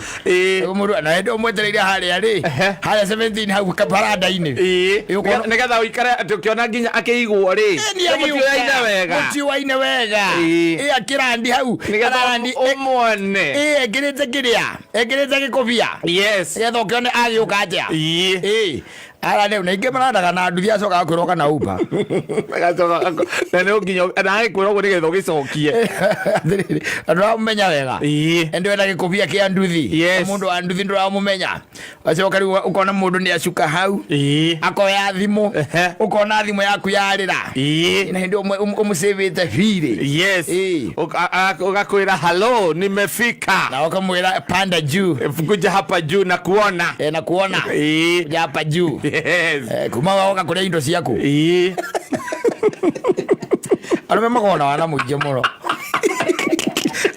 Mũndũ na hĩndĩ ũmwetereire harĩa rĩ. Harĩa 17 hau baranda-inĩ. Ĩĩ. Nĩgetha ũikare atĩ ũkĩona nginya akĩigwo rĩ. Mũtiũyaine wega. Mũtiũyaine wega. Ĩĩ akĩrandi hau. Nĩgetha ũmuone. Ĩĩ ekĩrĩte kĩrĩa. Ekĩrĩte gĩkobia. Yes. Nĩgetha ũkĩone agĩũka atĩa. Ĩĩ. Ĩĩ. Ara rĩu na ingĩ marandaga na nduthi acoka akwĩrwo kana uba. Agacoka na nĩ nginya na agĩkwĩra ũguo nĩgetha ũgĩcokie. Atĩrĩrĩ, na ndũramũmenya wega. Ĩĩ. Ĩndĩ wena gĩkũbia kĩa nduthi. Yes. Mũndũ wa nduthi ndũramũmenya. Wacoka rĩu ũkona mũndũ nĩ acuka hau. Ĩĩ. Akoya thimũ. Ehe. Ũkona thimũ yaku yarĩra. Ĩĩ. Na hĩndĩ ĩyo ũmũcĩvĩte birĩ. Yes. Ĩĩ. Ũgakwĩra hello nimefika. Na ũkamwĩra panda juu. Kuja hapa juu na kuona. E, na kuona. Ĩĩ. Kuja hapa juu. Yes. Eh, kuma waoka kũrĩa indo ciaku. Ĩĩ. Arũme makoragwo na wana mũingĩ mũno.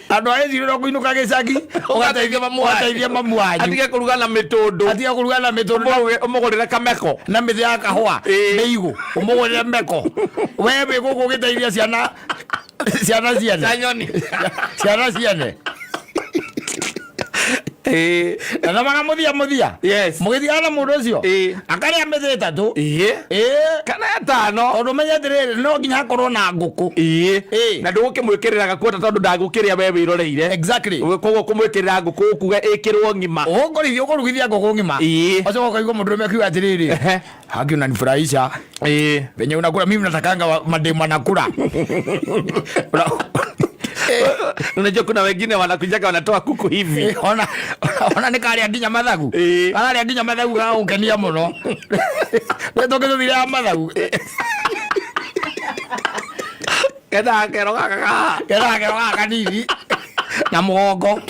Andũ a gĩcirĩro kũinũka gĩcagi ũgateithia mamu wanyu. Ũgateithia mamu wanyu. Atige kũruga na mĩtũndũ. Atige kũruga na mĩtũndũ. Ũmũgũrĩre kameko. Na mĩthĩ ya kahũa. Ĩĩ. Mĩigũ. Ũmũgũrĩre meko. We wĩ gũkũ ũgĩteithia ciana ciana ciene. Cia nyoni. Ciana ciene. Ĩĩ. Na thamaga mũthia mũthia. Yes. Mũgĩthiaga na mũndũ ũcio. Ĩĩ. Akarĩa mĩthĩ ĩtatũ. Ĩĩ. Ĩĩ. Kana ĩtano. Tondũ menye atĩrĩrĩ no nginya hakorwo na ngũkũ. Ĩĩ. Ĩĩ. Na ndũgũkĩmwĩkĩrĩra gakuota tondũ ndagũkĩrĩa we wĩroreire. Exactly. Koguo kũmwĩkĩrĩra ngũkũ ũkuga ĩkĩrwo ng'ima. Ũkũrithia ũkũrugithia ngũkũ ng'ima. Ĩĩ. Ũcoka ũkaigua mũndũrũme akiuga atĩrĩrĩ. Ehe. Haki unanifurahisha. Ĩĩ. Venye unakula mimi natakanga mademu anakula. Unajua kuna wengine wanakujaga wanatoa kuku hivi. Ona ona nĩ karĩa nginya mathagu. Ĩĩ. Kararĩa nginya mathagu gagũkenia mũno. We tũngĩtũthire mathagu. Kenda kero gaka gaha. Kera kero gaka kanini. Na mũgongo.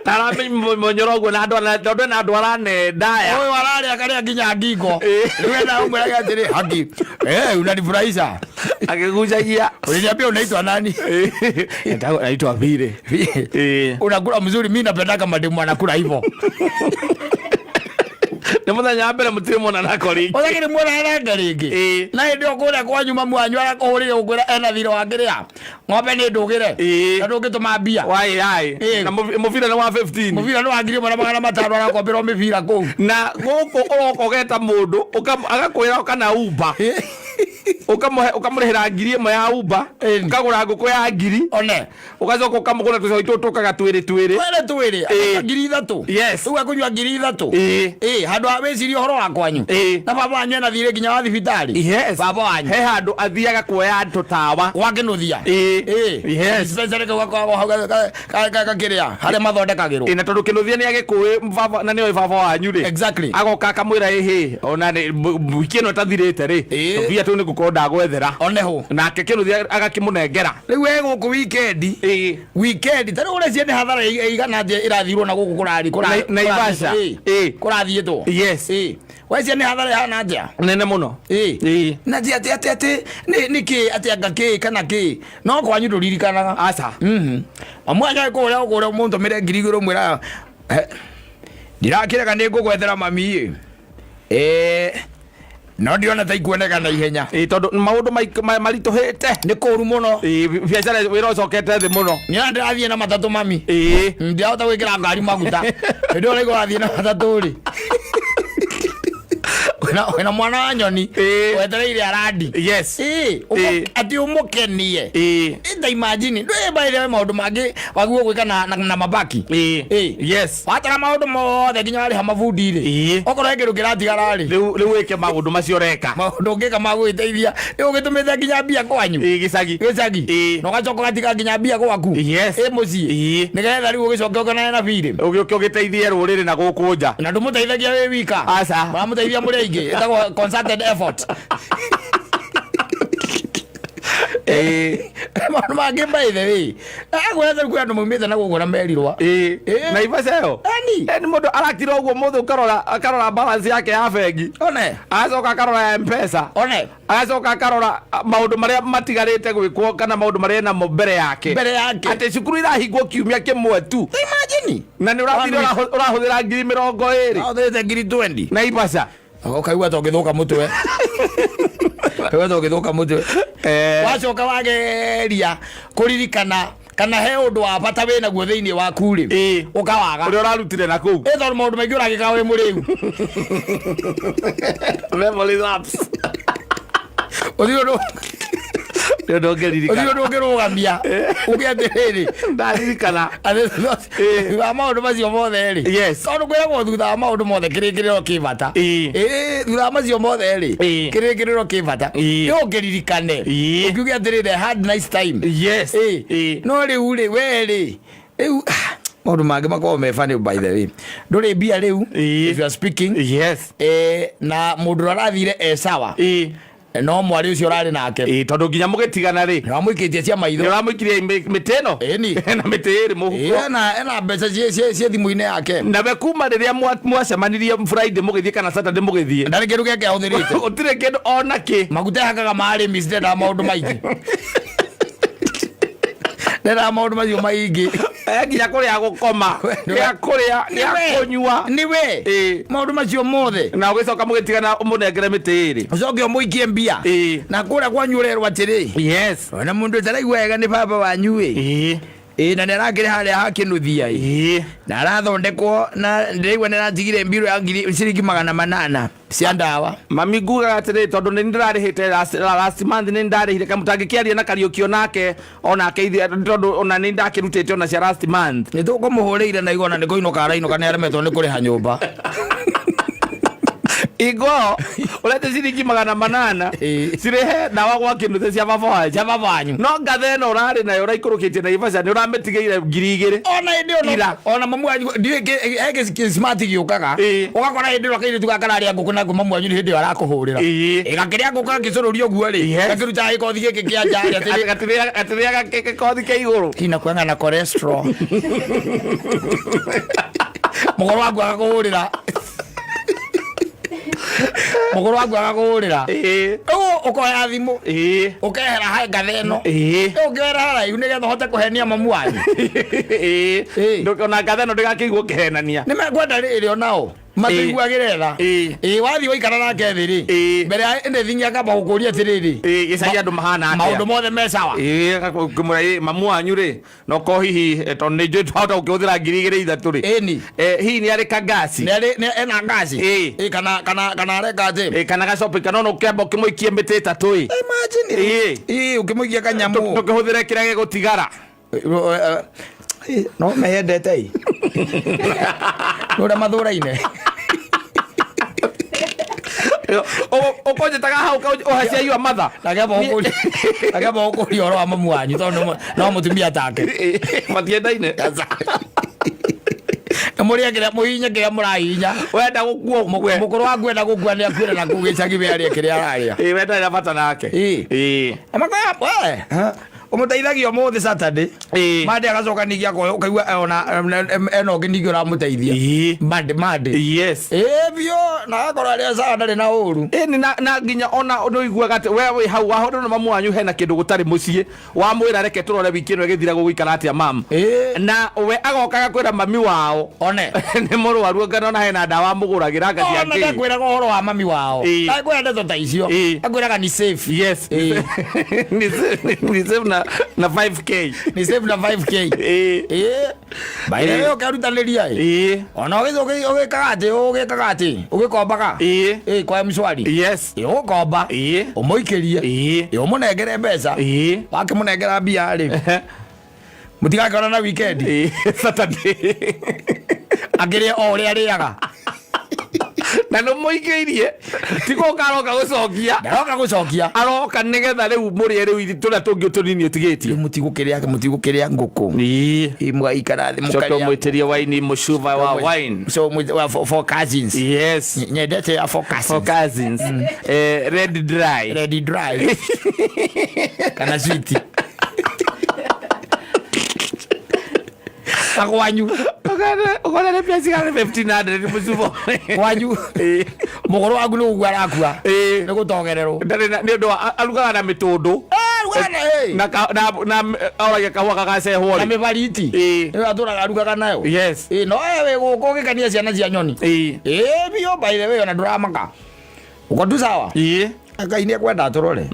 Taramĩmonyora ũguo na andũ tondũ ena andũ aranenda aya. Ũyũ ararĩa karĩa nginya ngingo. Ĩĩ. Rĩu ena ũmwĩraga atĩrĩ haki. Eh, unanifurahisha. Akĩgucagia. Uliniambia unaitwa nani? Naitwa Vile. Ĩĩ. Unakula mzuri, mimi napendaka mademu anakula hivyo. Nĩ mũthenya wa mbere mũtirĩ mona nako rĩngĩ. Ũthakĩrĩ muona nake rĩngĩ. Ĩĩ. Na hĩndĩ ĩyo kũrĩa kwanyu mamu wanyu arakũhũrĩire gũkwĩra ena thirĩ wa kĩrĩa. Ng'ombe nĩ ndũgĩre. Ĩĩ. Na ndũngĩtũma mbia. Wai ai. Ĩĩ. Na mũbira nĩ wa 15. Mũbira nĩ wa 1500 arakomberwo mĩbira kũu. Na gũkũ ũroka ũgeta mũndũ agakwĩra ũka na Uber. Ũkamũhe ũkamũrĩhĩra 1000 ya Uber. Ĩĩ. Ũkagũra ngũkũ ya 1000. One. Ũgacoka ũkamũgũra tũcai tũtũ tũkaga twĩrĩ twĩrĩ. Twĩrĩ twĩrĩ. Ĩĩ. 3000. Yes. Rĩu akũnyua 3000. Ĩĩ. Ĩĩ, handũ ha wĩcirie ũhoro wa kwanyu. Ĩĩ. Na baba wanyu ena thirĩ nginya wa thibitarĩ. Yes. Baba wanyu. He handũ athiaga kuoya tũtawa. Gwa Kĩnuthia. Ĩĩ. Ĩĩ. Yes. Dispensary kau gakoragwo hau gakĩrĩa harĩa mathondekagĩrwo. Ĩ, na tondũ Kĩnuthia nĩ agĩkũĩ baba na nĩoĩ baba wanyu rĩ. Exactly. Agoka akamwĩra ĩhĩ ona nĩ wiki ĩno ĩtathirĩte rĩ. Ĩĩ. Tũbia tũu nĩ ngũkorwo ndagwethera. One hũ. Nake Kĩnuthia agakĩmũnengera. Rĩu we gũkũ weekend. Ĩĩ. Weekend ta rĩu ũreciria nĩ hathara ĩigana atĩa ĩrathirwo na gũkũ kũrari Naivasha. Ĩĩ. kũrathiĩtwo. Yes. Ĩĩ. Weciria nĩ hathara ĩhana atĩa? Nene mũno. Ĩĩ. Ĩĩ. Na ti atĩ atĩ atĩ nĩ nĩ kĩ atĩ anga kĩ kana kĩ no kwanyu ndũririkanaga. Aca. Mamu wanyu agĩkũhũrĩra ũkũhũrĩra ũmũtũmĩre 2000 ũmwĩraga ndirakĩrega nĩ ngũgwethera mami ĩ. Ĩĩ. No ndiona ta ikuoneka na ihenya. Ĩĩ tondũ maũndũ maritũhĩte. Nĩ kũru mũno. Ĩĩ biacara wĩra ũcokete thĩ mũno. Nĩ ndĩrathiĩ na matatũ mami. Ĩĩ. Ndirahota gwĩkĩra ngari maguta. Hĩndĩ ĩyo ũraigua wathiĩ na matatũ rĩ. Wĩna mwana wa nyoni. Ĩĩ. Wetereire arandi. Yes. Ĩĩ. Ĩĩ. Atĩ ũmũkenie. Ĩĩ. Ta imagine ndũĩ by the way maũndũ mangĩ wagĩrĩirwo gwĩka na mabaki. Ĩĩ. Ĩĩ. Yes. Watara maũndũ mothe nginya warĩha mabundi rĩ. Ĩĩ. Okorwo he kĩndũ kĩratigara rĩ. Rĩu wĩke maũndũ macio ũreka. Maũndũ ũngĩka ma gũgĩteithia rĩu ũgĩtũmĩte nginya mbia kwanyu. Ĩĩ gĩcagi. Gĩcagi. Ĩĩ. Na ũgacoka ũgatiga nginya mbia gwaku. Yes. Ĩ mũciĩ. Ĩĩ. Nĩgetha rĩu ũgĩcoke ũkenane na birĩ. Ũgĩũke ũgĩteithie rũrĩrĩ na gũkũ nja. Na ndũmũteithagia wĩ wika. Aca. Mũramũteithia mũrĩ aingĩ. Ĩtagwo concerted effort. Ĩĩ. Maũndũ mangĩ by the way. Agwetha rĩu kwĩ andũ maumĩte na gũkũ na merirwa. Ĩĩ. Ĩĩ. Naivasha ĩyo. Ĩni. Ĩni mũndũ arakira ũguo mũthĩ ũkarora akarora balance yake ya bengi. One. Agacoka akarora ya M-Pesa. One. Agacoka akarora maũndũ marĩa matigarĩte gwĩkwo kana maũndũ marĩa enamo mbere yake. Mbere yake. Atĩ cukuru irahingwo kiumia kĩmwe tu. Ta imagine. Na nĩ ũrathire ũrahũthĩra 20,000. Ahũthĩrĩte 20,000. Naivasha. Ũkaigua ta ũngĩthũka mũtwe. Ũkaigua ta ũngĩthũka mũtwe. Wacoka wageria kũririkana kana he ũndũ wa bata wĩ naguo thĩinĩ waku rĩ. Ĩĩ. Ũkawaga. Ũrĩa ũrarutire na kũu. Ĩ tondũ maũndũ maingĩ ũragĩka wĩ mũrĩu. Memory lapse. Ũthiĩ ũndũ. Nĩ ũndũ ũngĩririkana. Ũcio ũndũ ũngĩrũgamia uge atĩrĩrĩ, Ndaririkana. Atĩ thutha wa maũndũ macio mothe rĩ, tondũ kwĩragwo thutha wa maũndũ mothe kĩrĩkĩrĩro kĩ bata. Ĩĩ, thutha wa macio mothe rĩ, kĩrĩkĩrĩro kĩ bata. Nĩ ũngĩririkane, ũkiuge atĩrĩrĩ, I had nice time. Ĩĩ. No rĩu rĩ, we rĩ, rĩu maũndũ mangĩ makoragwo me funny, by the way. Ndũrĩ mbia rĩu, if you are speaking, na mũndũ ũrĩa arathire e sawa, no mwarĩ ũcio ũrarĩ nake. Ĩĩ, tondũ nginya mũgĩtigana rĩ, nĩwamũikĩtie cia maitho. Nĩũramũikirie mĩtĩ ĩno. Ĩni. Na mĩtĩ ĩrĩ mũhuko. Ĩĩ, ena mbeca ciĩ thimũ-inĩ yake. Nawe kuma rĩrĩa mwacemanirie Friday mũgĩthiĩ kana Saturday mũgĩthiĩ, ndarĩ kĩndũ gĩake ahũthĩrĩte. Gũtirĩ kĩndũ ona kĩ. Maguta ehakaga marĩmi, ndendaga maũndũ maingĩ, ndendaga maũndũ macio maingĩ. Eh, nginya kũrĩa gũkoma, gĩa kũrĩa, gĩa kũnyua. Nĩwe. Maũndũ macio mothe. Na ũgĩcoka mũgĩtigana ũmũnengere mĩtĩ ĩrĩ. Ũcoke ũmũikie mbia. Na kũrĩa kwanyu ũrerwo atĩrĩ, ona mũndũ ũtaraigua wega nĩ baba wanyu ĩ. Ĩ, na nĩ arakĩrĩ harĩa hakĩnuthia ĩ. Na arathondekwo, na ndĩraigua nĩ aratigire mbirũ ya ngiri ciringi 800 cia ndawa. Mami, ngugaga atĩrĩ, tondũ nĩ ndĩrarĩhĩte last month, nĩ ndarĩhire kamũtangĩkĩaria na Kariũkio nake onake ithuĩ, tondũ ona nĩ ndakĩrutĩte ona cia last month. Nĩ tũkũmũhũrĩire na igona nĩ kũinũka arainũka, nĩ aremetwo nĩ kũrĩha nyũmba. Ingo ũrete ciringi 800 cirĩhe ndawa gwa kĩnuthe cia baba wanyu. Cia baba wanyu. No ngatha ĩno ũrarĩ nayo ũraikũrũkĩtie Naivasha nĩ ũramĩtigĩire 2000. Ona hĩndĩ ĩyo Ira. Ona mamu wanyu ndiũĩ he smart gĩũkaga. Ũgakora hĩndĩ ĩyo kairĩtu gaka kararĩa ngũkũ na mamu wanyu nĩ hĩndĩ ĩyo arakũhũrĩra. Ĩ, gakĩrĩa ngũkũ gakĩcũrũria ũguo rĩ, gakĩrutaga gĩkothi gĩkĩ kĩa nja rĩ, atĩrĩ, Gatĩrĩaga gĩkothi kĩa igũrũ. Kina kuanga na cholesterol. Mũgũrũ waku agakũhũrĩra, mũgũrũ waku agakũhũrĩra. Rĩu ũkoya thimũ, ũkehera he ngatha ĩno. Rĩu ũngĩoera haraihu nĩgetha ũhote kũhenia mamu wanyu. Ona ngatha ĩno ndĩgakĩigwo ũkĩhenania. Nĩ mekwenda rĩrĩ onao matũiguagĩre tha. Ĩĩ, wathiĩ waikara nake thĩ rĩ, mbere ya anything akamba gũkũria atĩrĩrĩ, Gĩcagi andũ mahana atĩa? Maũndũ mothe me sawa? Ĩĩ, ngĩmwĩra, "Ĩ, mamu wanyu rĩ, noko hihi tondũ nĩ njũĩ twahota gũkĩhũthĩra 2000 3 rĩ." Ĩni. Hihi nĩ arĩ kangasi? Nĩ arĩ ena ngasi? Ĩĩ. Ĩ, kana areka atĩ? Kana gacopi, kana ona ũkĩamba ũkĩmũikie mĩtĩ 3 ĩ. Imagine. Ĩĩ, ũkĩmũikia kanyamũ. Tũkĩhũthĩre kĩrĩa gĩgũtigara. No meyendete ĩ, nĩ ũrĩa mathũraine. Ũkũnjĩtaga hau ũhacia yua matha. Akĩamba gũkũria ũhoro wa mamu wanyu tondũ no mũtumia take. Matiendaine. Na mũrĩe kĩrĩa mũhinye kĩrĩa mũrahinya. Wenda gũkua ũkue. Mũkũrũ waku enda gũkua nĩ akuĩre na kũu gĩcagi, we arĩe kĩrĩa ararĩa. Ĩĩ, we ndarĩ na bata nake. Ĩĩ. Amakoya we ũmũteithagia ũmũthĩ Saturday, Monday agacoka ningĩ akoya, ũkaigua ona ena ũngĩ ningĩ ũramũteithia. Monday. Ĩĩ biũ, na agakorwo arĩ o sawa, ndarĩ na ũru. Ĩni, na nginya ona nĩ ũiguaga atĩ we wĩ hau wahũrĩrwo nĩ mamu wanyu hena kĩndũ gũtarĩ mũciĩ, wamwĩra reke tũrore wiki ĩno ĩgĩthira gũgũikara atĩa mam, na we agoka agakwĩra mami wao one nĩ mũrwaru, anga ona hena ndawa amũgũragĩra anga ona ciakĩ. Ndakwĩraga ũhoro wa mami wao. Ndakwĩra ndeto ta icio. Akwĩraga ni safe. Yes. Ni safe na 5K. Ni safe na 5K. Ĩĩ. By the way, ũkerutanĩria ĩ. Ona ũgĩkaga atĩ, ũgĩkaga atĩ ũgĩkombaga. Ĩĩ, kwa M-Shwari. Ĩĩ, ũgũkomba. Ũmũikĩrie. Ĩĩ, ũmũnengere mbeca. Wakĩmũnengera mbia rĩ, mũtigakĩona na weekend. Saturday. Akĩrĩe o ũrĩa arĩaga. Na nĩ mũikĩirie, ti gũka aroka gũcokia. Ndaroka gũcokia. Aroka nĩgetha rĩu mũrĩe rĩu tũrĩa tũngĩ tũnini ũtigĩtie. Rĩu mũtigũkĩrĩa ngũkũ. Ĩĩ, mũgaikara thĩ coke mũkarĩa. Ũmwĩtĩrie waini, mũcuba wa wine. So wa four cousins. Yes. Nyendete ya four cousins. Four cousins. Red dry. Red dry kana sweet na kwanyu. Ũkona nĩ mbia cigana 1500 mũcuba? Kwanyu mũgũrũ waku nĩ gũkua arakua nĩ gũtogererwo. Ndarĩ nĩ ũndũ wa arugaga na mĩtũndũ. Na na oragia kahũa gagacehwo na rĩ. Mĩbariti. Nĩyo atũraga arugaga nayo. Ĩĩ, no we wĩ gũkũ ũgĩkenia ciana cia nyoni. Ĩĩ biũ, by the way, ona ndũramaka ũko tu sawa. Ngai nĩ ekwenda atũrore.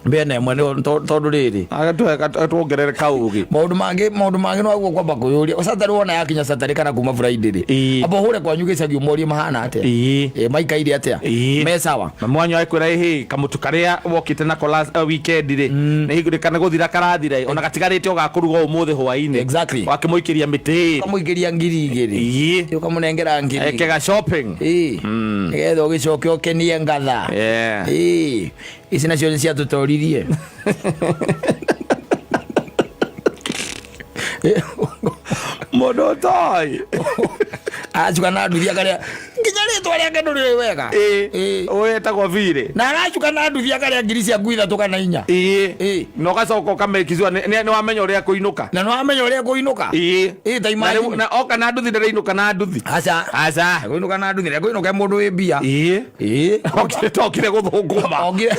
Mbĩa ĩmwe nĩ tondũ rĩrĩ Tuongerere kaũgĩ. Maũndũ mangĩ no aguo kwamba kwĩyũria Saturday wona yakinya Saturday kana kuma Friday rĩ, amba ũhũre kwanyu gĩcagi ũmorie mahana atĩa. Maikaire atĩa. Me sawa. Na mwanyu akwĩra ĩhĩ kamũtu karĩa wokĩte nako last weekend rĩ, nĩ hingũrĩ kana gũthira karathira ĩ, ona gatigarĩte o ga kũruga ũmũthĩ hwaĩ-inĩ. Wakĩmũikĩria mĩtĩ. Ũkamũikĩria 2000. Ũkamũnengera 2000. Ekega shopping. Nĩgetha ũgĩcoke ũkenie ngatha. Ici nacio nĩ ciatũtoririe. Mũndũ ũtoĩ. Aracuka na nduthi akarĩa nginya rĩtwa rĩake ndũrĩũĩ wega. Ũyũ etagwo Birĩ. Na aracuka na nduthi akarĩa ngiri ciaku ithatũ kana inya. Na ũgacoka ũkamekicua nĩ wamenya ũrĩa kũinũka. Na nĩ wamenya ũrĩa kũinũka. Ta Na imagine. Rĩu- na oka na nduthi ndĩrainũka na nduthi. Aca. Aca. Kũinũka na nduthi kũinũka mũndũ wĩ mbia. Okire tokire gũthũkũma. Okire.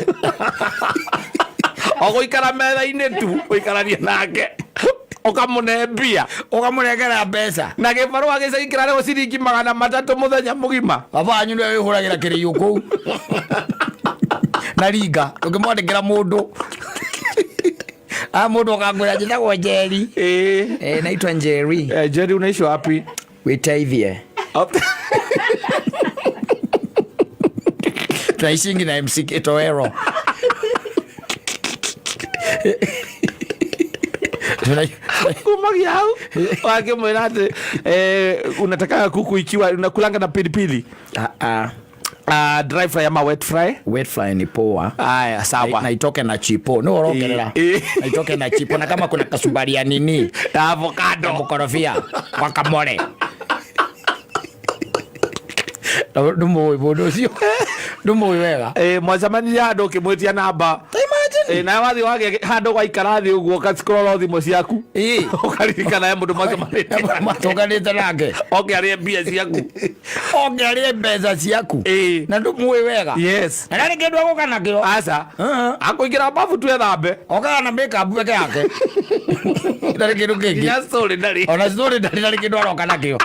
O gũikara metha-inĩ tu gũikarania nake ũkamũne mbia. Ũkamũnengera mbeca. Na gĩbarũa gĩcagi kĩrarĩhwo ciringi 300 mũthenya mũgima. Baba wanyu nĩwe wĩhũragĩra kĩrĩiũ kũu na ringa ũngĩmwandĩkĩra mũndũ a mũndũ ũkangwĩra njĩtagwo Njeri. Naitwa Njeri. Njeri, unaishi wapi? Wĩteithie. Tunaishingi na MC Kitowero. Kumagia hau wakĩmwĩra atĩ unataka kuku ikiwa unakulanga na pilipili? Ah, ah. Dry fry ama wet fry? Wet fry ni poa. Aya, sawa. Na itoke na chipo no urongerera. Na itoke na chipo na kama kuna kasumbari ya nini. Na avocado. Na mkorofia guacamole. Ndũmũĩ mũndũ ũcio, ndũmũĩ wega. Mwacemanirie handũ ũkĩmwĩtia namba. Ta imagine. Nawe wathiĩ wagĩa handũ waikara thĩ ũguo ũgacikũrora thimũ ciaku. Ũkaririkana he mũndũ mwacemanĩtie. Matũnganĩte nake. Oke arĩe mbia ciaku. Oke arĩe mbeca ciaku. Na ndũmũĩ wega. Na ndarĩ kĩndũ egũka nakĩo. Aca. Akũingĩra babu tu ethambe. Okaga na makeup eke yake. Ndarĩ kĩndũ kĩngĩ. Nginya story ndarĩ. Ona story ndarĩ kĩndũ aroka nakĩo.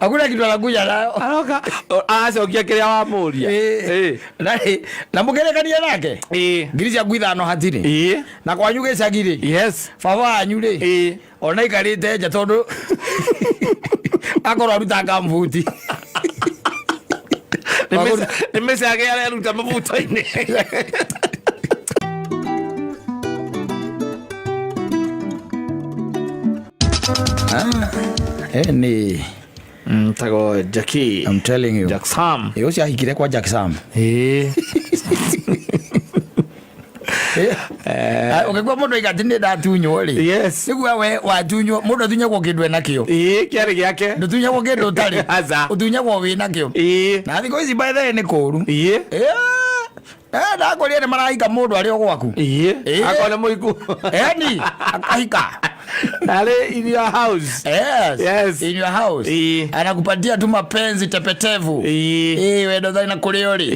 Hakuna kitu anakuja nayo. Aroka acokia kĩrĩa wamũria. Na mũgerekania nake. Ngiri ciaku ithano hatirĩ. Na kwanyu gĩcagi rĩ. Baba wanyu rĩ. Ona aikarĩte nja tondũ akorwo aruta kambuti. Nĩ mĩcage areruta mabuto-inĩ. Ni Tago Jackie. I'm telling you. Jack Sam. Ũcio ahikire kwa Jack Sam. Ũngĩkua mũndũ aiga atĩ nĩ ndatunywo rĩ. Nĩguo we watunywo, mũndũ atunyagwo kĩndũ enakĩo. Kĩarĩ gĩake. Ndũtunyagwo kĩndũ ũtarĩ. Aca. Ũtunyagwo wĩ nakĩo. Na thikũ ici by the way nĩ kũũru. Ndakũria nĩ marahika mũndũ arĩ o gwaku. Akorwo nĩ mũhiku. Eni, akahika. Arĩ in your house. Yes. Yes. In your house. Anakupatia tu mapenzi tepetevu. Wendo thai na kũrĩ ũrĩ.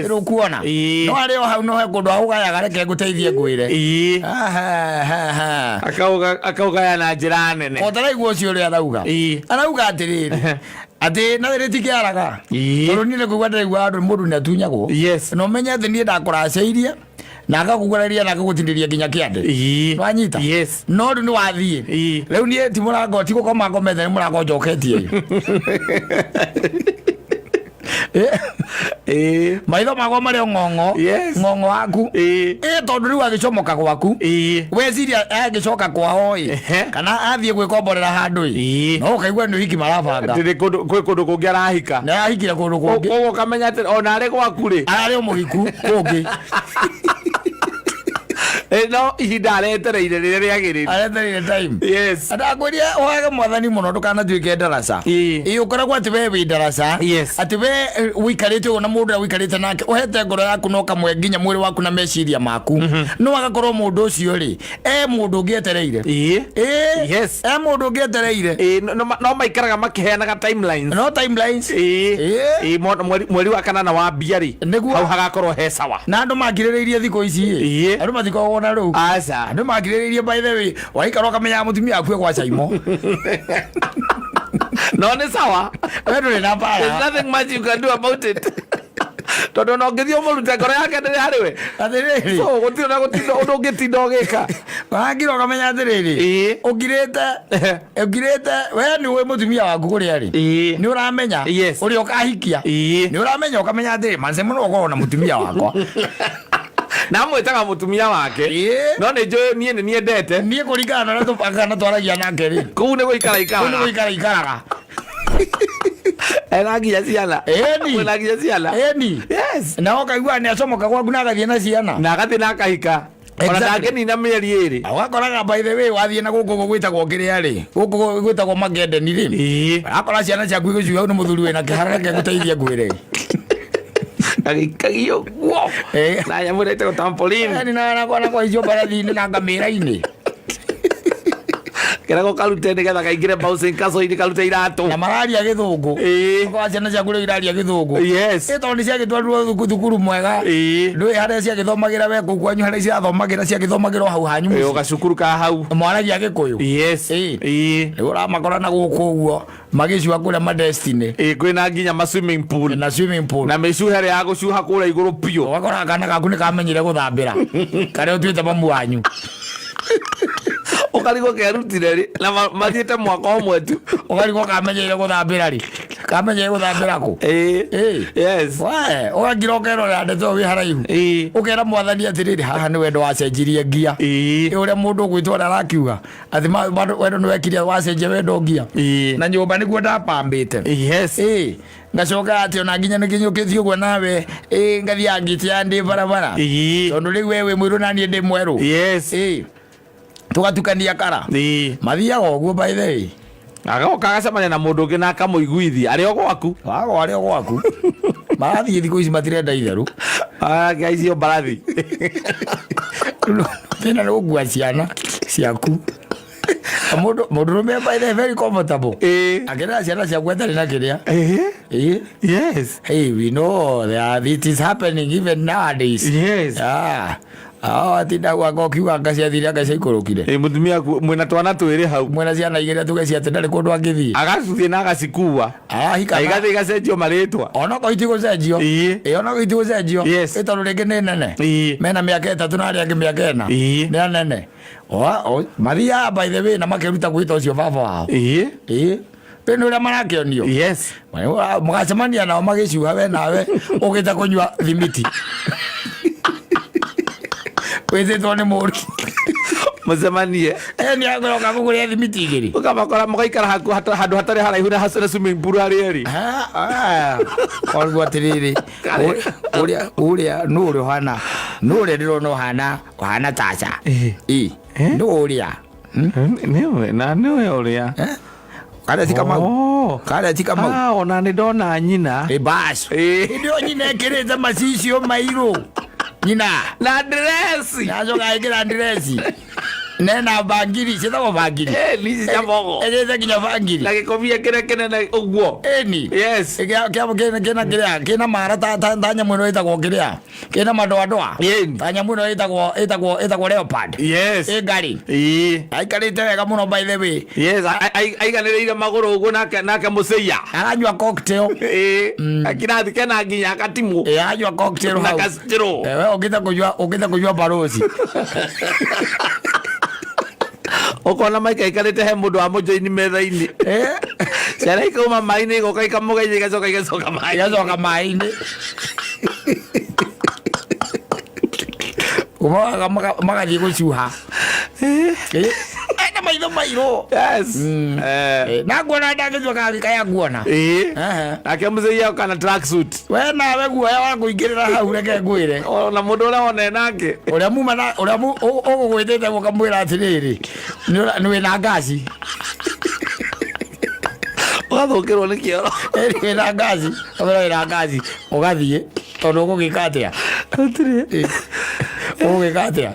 Rĩu kuona. No arĩ o hau no he kũndũ agũgayaga, reke ngũteithie ngwĩre. Aha. Akaugaya na njĩra nene. O taraigua ũcio ũrĩa arauga. Arauga atĩrĩrĩ, atĩ na rĩrĩ tikĩaraga. Tondũ niĩ nĩ kũigua ndĩraigua andũ mũndũ nĩ atunyagwo. Na ũmenye atĩ niĩ ndakũracĩirie na agakũguraria na agagũtinĩria nginya kĩande. Nĩwanyita? Yes. No rĩu nĩ wathiĩ. Rĩu niĩ ti mũrango, ti gũkoma ngomete, nĩ mũrango njoketie. Maitho makwa marĩ o ng'ong'o. Ng'ong'o waku. Tondũ rĩu agĩcomoka gwaku. Weciria agĩcoka kwao ĩ. Kana athiĩ gwĩkomborera handũ ĩ. No ũkaigua nĩ ũhiki marabanga. Atĩ nĩ kwĩ kũndũ kũngĩ arahika. Nĩ arahikire kũndũ kũngĩ. Koguo ũkamenya atĩ ona arĩ gwaku rĩ. Ararĩ o mũhiku kũngĩ. No ihinda aretereire rĩrĩa rĩagĩrĩru. Aretereire time. Ndakwĩria ũhoyage mwathani mũno ndũkanatuĩke ndaraca. Ũkoragwo atĩ we wĩ ndaraca. Atĩ we ũikarĩte ũguo na mũndũ ũrĩa ũikarĩte nake ũhete ngoro yaku na ũkamũhe nginya mwĩrĩ waku na meciria maku. No agakorwo mũndũ ũcio rĩ, e mũndũ ũngĩ etereire. E mũndũ ũngĩ etereire. No maikaraga makĩheanaga timelines. No timelines. Mweri wa kanana wa mbia rĩ. Nĩguo. Hau hagakorwo he sawa. Na andũ makirĩrĩirie thikũ ici ĩ. Andũ matikoragwo na rũu. Aca. Andũ makirĩrĩirie by the way, waikara ũkamenyaga mũtumia waku e gwa Caimo. No nĩ sawa. We ndũrĩ na mbara. There's nothing much you can do about it. Tondũ ona ũngĩthiĩ ũmũrute ngoro yake ndĩrĩ harĩ we. Atĩrĩrĩ. So gũtirĩ na gũtinda ũndũ ũngĩtinda ũgĩka. Wagira ũkamenya atĩrĩrĩ, ũngirĩte ũngirĩte we nĩ ũĩ mũtumia waku kũrĩa arĩ. Nĩ ũramenya ũrĩa ũkahikia. Nĩ ũramenya ũkamenya atĩrĩ, manze mũno ũkorwo na mũtumia wakwa. Na amwĩtaga mũtumia wake. No nĩ njũĩ niĩ nĩ niendete. Niĩ kũringana na ũrĩa tũbangaga na twaragia nake rĩ, kũu nĩ gũikara kũu nĩ ikaraga. gũikara ikaraga. Ena nginya ciana. Ĩni. Kwĩna nginya ciana. Ĩni. Yes. Na ũkaigua nĩ acomoka gwaku na agathiĩ na ciana. Na agathiĩ na akahika. Ona ndangĩnina mĩeri ĩrĩ. Na ũgakoraga by the way wathiĩ na gũkũ gwĩtagwo kĩrĩa rĩ, gũkũ gwĩtagwo Magendeni rĩ, akora ciana ciaku igĩcuha nĩ mũthuri wĩna kĩhara, reke ngũteithie ngwĩre. Gagĩikagio guo. Na nyamũ ĩrĩa ĩtagwo trampoline. Ĩni, na kwa icio mbarathi-inĩ na ngamĩra-inĩ. Keragwo karute nĩgetha kaingĩre bouncing castle-inĩ karute iratũ. Na mararia gĩthũngũ. Okorwo ciana ciaku rĩu iraria gĩthũngũ. Yes. Ĩ tondũ nĩ ciagĩtwarirwo thukuru mwega. Ndũĩ harĩa ciagĩthomagĩra we kũu kwanyu, harĩa cirathomagĩra, ciagĩthomagĩra o hau hanyu mũciĩ. Gacukuru ka hau. Mwaragia gĩkũyũ. Yes. Rĩu ũramakora na gũkũ ũguo magĩcua kũrĩa ma destiny. Ĩĩ, kwĩna nginya ma swimming pool. Na swimming pool. Na mĩcuha ĩrĩa ya gũcuha kũrĩa igũrũ biũ. Ũgakora kana gaku nĩ kamenyire gũthambĩra karĩa ũtuĩte mamu wanyu. Ũkarigwo kerutire rĩ na mathiĩte mwaka ũmwe tu. Ũkarigwo kamenyeire gũthambĩra rĩ, kamenyeire gũthambĩra kũ? Ĩĩ. Yes. We ũgakira ũkerorera ndeto ĩyo wĩ haraihu. Ũkera mwathani atĩrĩrĩ, haha nĩ wendo wacenjirie ngia. Ĩ ũrĩa mũndũ ũgwĩtwo ũrĩa arakiuga atĩ wendo nĩ wekire wacenjia wendo ngia. Na nyũmba nĩguo ndapambĩte. Yes. Ĩĩ, ngacoka atĩ ona nginya nĩ nginyũkĩtie ũguo nawe, ĩĩ, ngathiaga ngĩtĩa ndĩ barabara. Tondũ rĩu we wĩ mũirũ na niĩ ndĩ mwerũ. Yes. Ĩĩ, tũgatukania kara. Mathiaga ũguo by the way. Agoka agacemania na mũndũ ũngĩ na akamũiguithia arĩ o gwaku. Wago arĩ o gwaku. Marathiĩ thikũ ici matirenda itherũ. Ngai icio mbarathi. Thĩna nĩ gũkua ciana ciaku. Mũndũ mũndũrũme by the way very comfortable. Akĩrera ciana ciaku atarĩ na kĩrĩa. Ĩĩ. Yes. Hey, we know that it is happening even nowadays. Yes. Ah. Ah, atinda gwaka ũkiuga anga ciathire anga ciaikũrũkire. Ĩ mũtumia aku mwĩna twana twĩrĩ hau. Mwĩna ciana igĩrĩ tuge ciatĩ ndarĩ kũndũ angĩthiĩ. Agacithiĩ na agacikua. Arahika. Na igathiĩ igacenjio marĩtwa. Onokorwo itigũcenjio. Ĩĩ. Ĩ onokorwo itigũcenjio. Yes. Ĩ tondũ rĩngĩ nĩ nene. Ĩĩ. Mena mĩaka 3 na arĩa angĩ mĩaka 4. Ĩĩ. Nĩ anene. Mathiaga by the way na makeruta gwĩta ũcio baba wao. Ĩĩ. Ĩĩ. Rĩu nĩ ũrĩa marakĩonio. Yes. Mũgacemania nao magĩcuha we nawe ũgĩte kũnyua thimiti. Wĩtĩtwo nĩ mũru. Mũcemanie. Nĩ agũroka kũgũrĩa thimiti igĩrĩ. Ũkamakora mũgaikara handũ hatarĩ haraihu na swimming pool harĩ erĩ. Koguo atĩrĩrĩ, ũrĩa ũrĩa nũ ũrĩa ũhana, nũ ũrĩa ndĩrona ũhana, ũhana taca. Ĩ. Nũ ũrĩa? Nĩwe, na nĩwe ũrĩa. Karĩa ti Kamau. Karĩa ti Kamau. Ona nĩ ndona nyina. Ĩ bas. Hĩndĩ ĩyo nyina ĩkĩrĩte macicio mairũ. Nyina. Na ndresi. Nacoka ĩkĩra ndresi. Nena bangiri, ciĩtagwo bangiri. Nĩ ici cia moko. Ĩkĩrĩte nginya bangiri. Na gĩkobia kĩrĩa kĩnene ũguo. Ĩni. Yes. Kĩna kĩrĩa, kĩna mara ta nyamũ ĩno ĩtagwo kĩrĩa. Kĩna madoadoa. Ĩni. Ta nyamũ ĩno ĩtagwo leopard. Yes. Ĩ ngari. Ĩĩ. Aikarĩte wega mũno by the way. Yes, aiganĩrĩire magũrũ ũguo nake mũcĩia. Aranyua cocktail. Ĩĩ. Akirathi kena nginya akatimũ. Ĩĩ, aranyua cocktail Na hau. gacitĩrũ. We ũngĩte kũnyua barosi. Ũkona Mike aikarĩte he mũndũ wa mũjoini metha-inĩ. Ciana ikauma maĩ-inĩ igoka ikamũgeithia igacoka igacoka maĩ-inĩ. Igacoka maĩ-inĩ. Magathiĩ gũcuha. Ena maitho mairũ. Yes. Na nguona ndangĩtua kaya nguona. Nake mũcĩia oka na tracksuit. We nawe guoya wa kũingĩrĩra hau reke ngwĩre. Ona mũndũ ũrĩa wone nake. Ũrĩa muma na ũrĩa ũgũgwĩtĩte ũkamwĩra atĩrĩrĩ, nĩ wĩna ngaci. Ũgathũkĩrwo nĩ kĩoro. Wĩna ngaci, ũkamwĩra wĩna ngaci, ũgathiĩ tondũ ũgũgĩka atĩa? Gũtirĩ. Ũgũgĩka atĩa?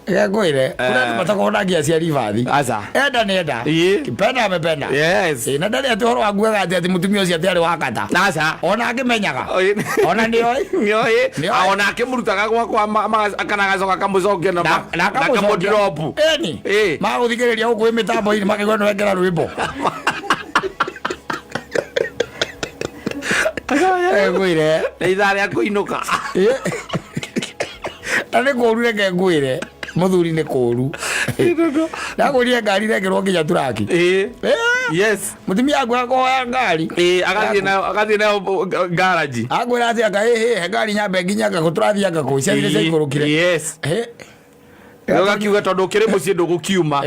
Reke ngwĩre, kũrĩ andũ matakoragwo na ngia cia ribathi. Aca. Enda nĩ enda. Ĩĩ. Kipenda amependa. Yes. Ĩĩ, na ndarĩ atĩ ũhoro wa kugaga atĩ mũtumia ũcio atĩ arĩ wa kata. Aca. Ona angĩmenyaga. Ĩĩ. Ona nĩoĩ. Nĩoĩ. Nĩoĩ. Ona akĩmũrutaga gwakwa kana agacoka akamũcokia na Na akamũcokia. akamũdrop. Ĩni. Ĩĩ. Magũthikĩrĩria gũkũ ĩ mĩtambo-inĩ makĩigua nĩ wekĩra rwĩmbo. Ngwĩre. Nĩ ithaa rĩa kũinũka. Na nĩ kũru, reke ngwĩre mũthuri, nĩ kũru. Ndagũrire ngari rekĩrwo nginya turaki. Mũtumia akwĩra kũhoya ngari. Agathiĩ nayo garaji. Akwĩra atĩ anga ĩhĩ ngari nyambe nginya anga kũ tũrathiĩ anga kũ ciathire ciaikũrũkire. Ũgakiuga tondũ ũkĩrĩ mũciĩ ndũgũkiuma.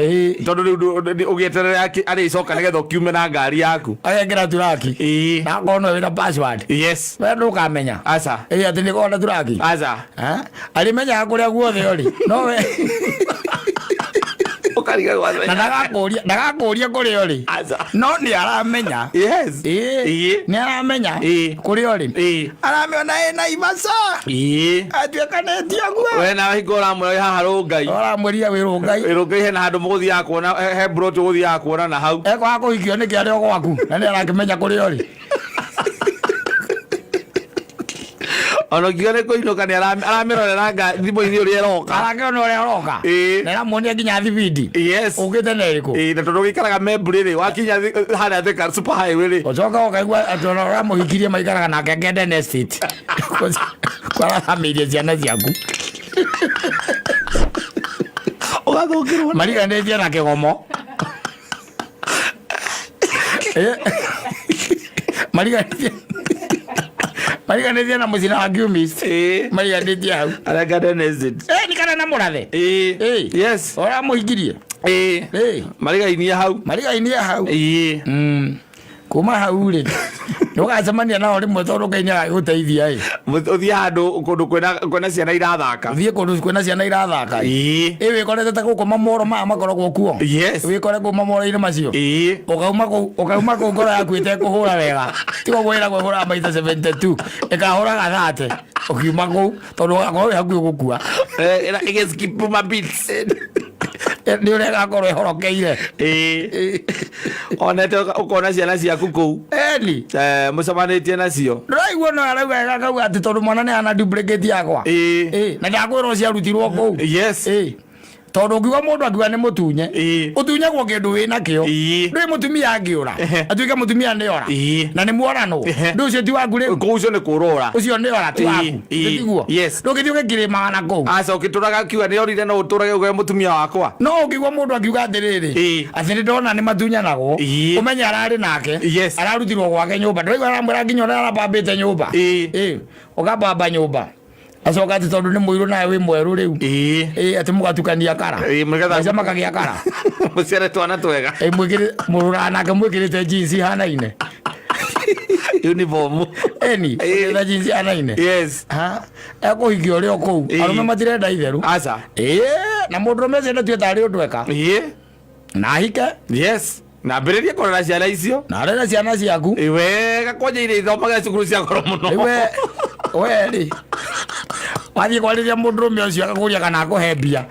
Tondũ rĩu ũgĩeterere arĩcoka nĩgetha ũkiume na ngari yaku. Agekĩra turaki. Na akorwo no wĩna password. We ndũkamenya. Aca. Ĩ atĩ nĩ kona turaki. Aca. Arĩmenyaga kũrĩa guothe ũrĩ no we Ũkarigagwo na ndagakũria ndagakũria kũrĩa ũrĩ. Aca. No nĩ aramenya. Nĩ aramenya kũrĩa ũrĩ. Aramĩona ĩ Naivasha. Atuĩkanĩtie ũguo. We nawe hingo ũramwĩra wĩ haha Rũngai. Ũramwĩrire wĩ Rũngai. Wĩ Rũngai hena handũ mũgũthiaga kuona he broti ũgũthiaga kuona na hau. Ekwaga kũhikio nĩkĩ arĩ o gwaku na nĩ arakĩmenya kũrĩa ũrĩ. Ona ũkiuga nĩ kũinũka nĩ aramĩrorera thimũ-inĩ ũrĩa ĩroka. Arakĩona ũrĩa ũroka. Na ĩramuonia nginya thibindi. Ũkĩte na ĩrĩkũ. Na tondũ gĩikaraga Membri rĩ, wakinya harĩa Thika super highway rĩ. Ũcoka ũkaigua atĩ ona ũramũhikirie maikaraga nake Ngenden Estate. Kwarathamĩirie ciana ciaku. Ũgathũkĩrwo. Mariganĩtie na kĩgomo. Mariganĩtie na mũcina wa Kiumist. Mariganĩtie hau. Harĩa Garden Estate. Nĩ kana na mũrathe. Ũramũhikirie. Marigainie hau. Marigainie hau. Kuma hau rĩ ndũgacemania nao rĩmwe tondũ Ngai nĩagagĩgũteithia ĩ. Ũthiĩ handũ kũndũ kwĩna ciana irathaka. Ũthiĩ kũndũ kwĩna ciana irathaka. Ĩ wĩkorete ta gũkũ mamoro maya makoragwo kuo. Wĩkore kũu mamoro-inĩ macio. Ũkauma kũu ũkauma kũu ngoro yaku ĩtekũhũra wega. Tiga ũguo ĩragwo ĩhũraga maita 72 ĩkahũraga 30 ũkiuma kũu tondũ ũgakorwo wĩ hakuhĩ gũkua. Ĩgĩ skip ma beats. Nĩ ũrĩa ĩgakorwo ĩhorokeire. Onete ũkona ciana ciaku kũu. Eni. Mũcemanĩtie nacio. Ndũraigua no arauga akauga atĩ tondũ mwana nĩ ana duplicate yakwa. Na ndakwĩrwo ciarutirwo kũu. Tondũ ũngiuga mũndũ akiuga nĩ mũtunye. Ũtunyagwo kĩndũ wĩ nakĩo. Ndũĩ mũtumia angĩũra. Atuĩke mũtumia nĩ ora. Na nĩ muoranwo. Ndũ ũcio ti waku rĩu. Kũu ũcio nĩ kũrora. Ũcio nĩ ora ti waku. Tiguo. Ndũngĩthiĩ ũgĩkĩrĩmaga na kũu. Aca ũkĩtũraga kiuga nĩ orire no ũtũrage ũge mũtumia wakwa. No ũngĩigua mũndũ akiuga atĩrĩrĩ. Atĩ nĩ ndona nĩ matunyanagwo. Ũmenye ararĩ nake. Ararutirwo gwake nyũmba. Ndũraigua aramwĩra nginya ũrĩa arabambĩte nyũmba. Ũkabamba nyũmba. Acoka atĩ tondũ nĩ mũirũ nawe wĩ mwerũ rĩu. Atĩ mũgatukania kara. Mũgetha Maica makagĩa kara. Mũciare twana twega. Mwĩkĩrĩ mũrũraga nake mwĩkĩrĩte jeans ihanaine. Uniform. Eni, mwĩkĩrĩte jeans ihanaine. Ha, ekũhikia ũrĩa o kũu. Arũme matirenda itheru. Aca. Na mũndũrũme ũcio ndatue tarĩ ũndũ eka. Na ahike. Na ambĩrĩrie kũrera ciana icio. Na arere ciana ciaku. Wega kwanja iria ithomaga cukuru cia goro mũno. Rĩu we rĩ wathiĩ kwarĩria mũndũrũme ũcio agakũria kana akũhe mbia.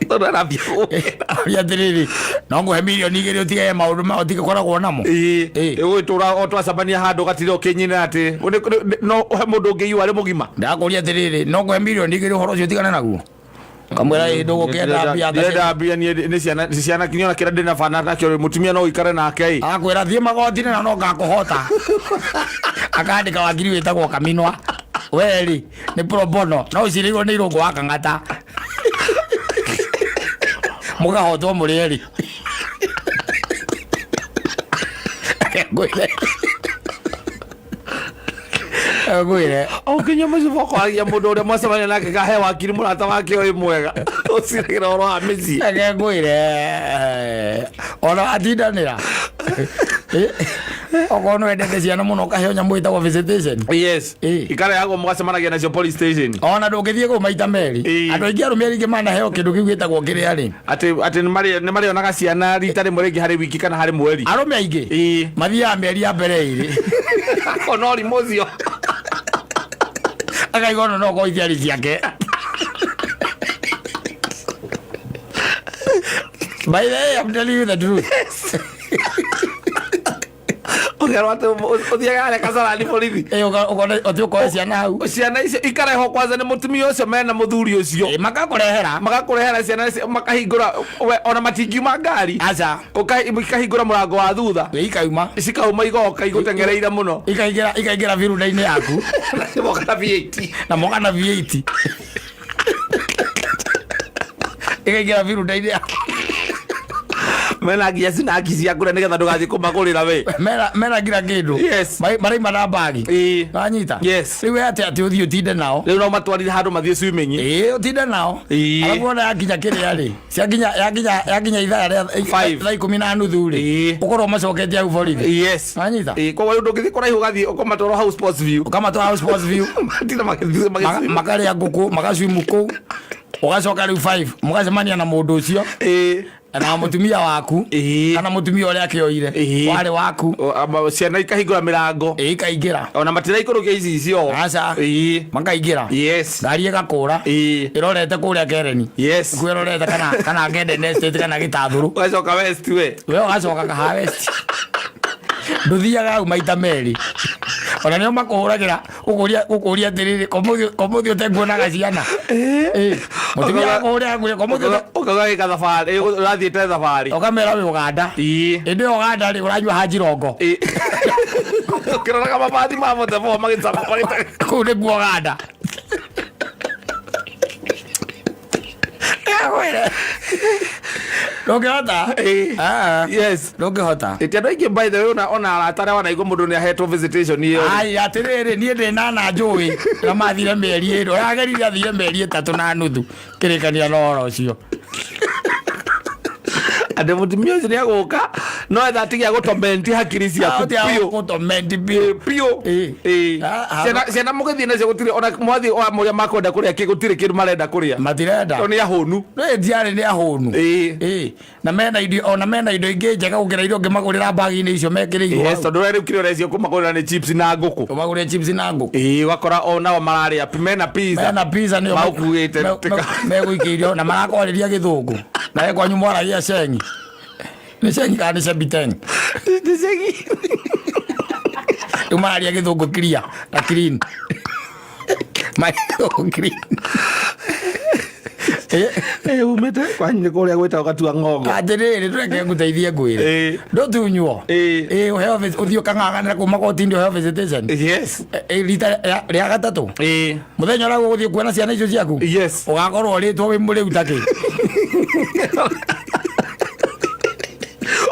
Tondũ arambia Aria atĩrĩrĩ, no ngũhe mirioni 2 ũtige maũndũ ma ũtige koragwo namo. Ĩgũgĩtũra o twacemania handũ ũgatinda ũkĩnyina atĩ no ũhe mũndũ ũngĩ iwa arĩ mũgima. Ndakũria atĩrĩrĩ, no ngũhe mirioni 2 ũhoro ũcio ũtigane naguo. Kamwĩra ĩ ndũgũkĩenda mbia. Ndĩrenda mbia niĩ nĩ ciana ciana kinya ona kĩrĩa ndĩna bana nakĩo mũtumia no ũikare nake ĩ. Akwĩra thiĩ magoti-inĩ na no ngakũhota. Akandĩka wakiri wĩtagwo Kaminwa. We rĩ nĩ pro bono no ũcirĩirwo nĩ Irũngũ wa Kang'ata. Mũkahotwo mũrĩ erĩ. Ngwĩre. Ngwĩre. Ũkinya mũciĩ ũkoragia mũndũ ũrĩa mwacemania nake kahe wakiri mũrata wake ũyũ mwega ũciragĩra ũhoro wa mĩciĩ. Reke ngwĩre ona watindanĩra okorwo nĩ wendete ciana mũno ũkaheo nyamũ ĩtagwo visitation. Ikarehagwo mũgacemanagia nacio police station. Ona ndũngĩthiĩ kũu maita merĩ. Andũ aingĩ arũme aingĩ manaheo kĩndũ kĩu gĩtagwo kĩrĩa rĩ. Atĩ nĩ marĩonaga ciana rita rĩmwe rĩngĩ harĩ wiki kana harĩ mweri. Arũme aingĩ mathiaga mĩeri ya mbere ĩrĩ. Akona ũrimũ ũcio. Akaigua ona no korwo itiarĩ ciake. By the way, I'm telling you the truth. Ũkerwo atĩ ũthiage harĩa Kasarani borithi. Ĩ, ũkone ũthiĩ ũkoe ciana hau. Ciana icio ikarehwo kwanza nĩ mũtumia ũcio mena mũthuri ũcio. Ĩ, makakũrehera. Magakũrehera ciana icio makahingũra we ona matingiuma ngari. Aca. Ikahingũra mũrango wa thutha. Ĩ, ikauma. Cikauma igoka igũteng'ereire mũno. Ikaingĩra birunda-inĩ yaku. Moka na V8. Na moka na V8. Ikaingĩra birunda-inĩ yaku. Mena nginya cinaki cia kũrĩa nĩgetha ndũgathiĩ kũmagũrĩra we. Mena nginya kĩndũ. Yes. Maraima na mbagi. Ĩĩ. Wanyita? Yes. Rĩu we atĩ ũthiĩ ũtinde nao. Rĩu no matwarire handũ mathiĩ swimming. Ĩĩ, ũtinde nao. Ĩĩ. Arabu ona yakinya kĩrĩa rĩ, ciakinya yakinya yakinya ithaa rĩa Five. thaa 10:30 rĩ, Ĩĩ. ũkorwo macoketie hau borithi. Yes. Wanyita? Ĩĩ, koguo rĩu ndũngĩthiĩ kũraihu ũgathiĩ ũkamatwara hau Sports View. Ũkamatwara hau Sports View. Matinda magĩthiĩ magĩthiĩ. Makarĩa ngũkũ, magacwimu kũu. Ũgacoka rĩu 5, mũgacemania na mũndũ ũcio. Ĩĩ. Na mũtumia waku. Ĩĩ. Kana mũtumia ũrĩa akĩoire. Ĩĩ. Warĩ waku. Ciana ikahingũra mĩrango. Ĩĩ, ikaingĩra. Ona matiraikũrũkia icicio. Aca. Ĩĩ. Makaingĩra. Yes. Ngari ĩgakũra. Ĩĩ. Ĩrorete kũrĩa Kereni. Yes. Kuo ĩrorete kana Ngende Estate kana Gĩtathũrũ. Ũgacoka West we. We ũgacoka Kahawa West. Ndũthiaga hau maita merĩ. Ona nĩo makũhũragĩra gũkũria atĩrĩrĩ, komuthi ũtekuonaga ciana. Ĩĩ. Mũtumia akũhũrĩra akwĩre komuthi Ũkauga wĩ thabarĩ, ũrathiĩte thabarĩ. Ũkamera wĩ Ũganda. Ĩĩ. Ĩndĩ ĩyo Ũganda rĩ, ũranyua hanjirongo. Ĩĩ. Ũkĩroraga mabathi ma mũtebo magĩcama magĩcama. Kũu nĩkuo Ũganda. Ngwĩre. Ndũngĩhota. Ĩĩ. Ah. Yes. Ndũngĩhota. Ĩti andũ aingĩ by the way ona arata arĩa wanaigua mũndũ nĩ ahetwo visitation ĩyo. Ai, atĩrĩrĩ, niĩ ndĩ na na njũĩ na mathire mĩeri ĩrĩ, ũragerire athire mĩeri 3.5 kĩrĩkanĩra na ũhoro ũcio. Andũ mũtumia ũcio nĩ agũka no etha atige gũtomenti hakiri ciaku biũ. Gũtomenti biũ. Biũ. Ĩĩ. Ĩĩ. Ah, ah. Ciana mũgĩthiĩ nacio gũtirĩ ona mwathiĩ wa mũrĩa makwenda kũrĩa kĩ gũtirĩ kĩndũ marenda kũrĩa. Matirenda. Tondũ nĩ ahũnu. Nĩ ndiarĩ nĩ ahũnu. Ĩĩ. Ĩĩ. Na mena indo, ona mena indo ingĩ njega gũkĩra iria ũngĩmagũrĩra mbagi-inĩ icio mekĩrĩirwo Yes, hau. tondũ we rĩu kĩrĩa ũrecio kũmagũrĩra nĩ chips na ngũkũ. Ũmagũrĩre chips na ngũkũ. Ĩĩ, ũgakora o nao mararĩa mena pizza. Mena pizza nĩyo Maũkuĩte megũikĩirio na marakwarĩria gĩthũngũ. Nawe kwanyu mwaragia cengi. Nĩ cengi kana nĩ cembiteng? Nĩ cengi. Rĩu mararia gĩthũngũ clear na clean. Mararia gĩthũngũ clean. Ĩ, umĩte kwanyu nĩ kũrĩa gwĩtagwo Gatua Ng'ongo. Atĩrĩrĩ, tũreke ngũteithie ngwĩre. Ĩ. Ndũtunywo. Ĩ. Ĩ, ũheo ũthiĩ ũkang'ang'anĩra kũu magoti-inĩ ũheo visitation. Yes. Ĩ, rita rĩa gatatũ. Ĩ. Mũthenya ũrĩa ũgũthiĩ kuona ciana icio ciaku. Yes. Ũgakorwo ũrĩtwo wĩ mũrĩu ta kĩ.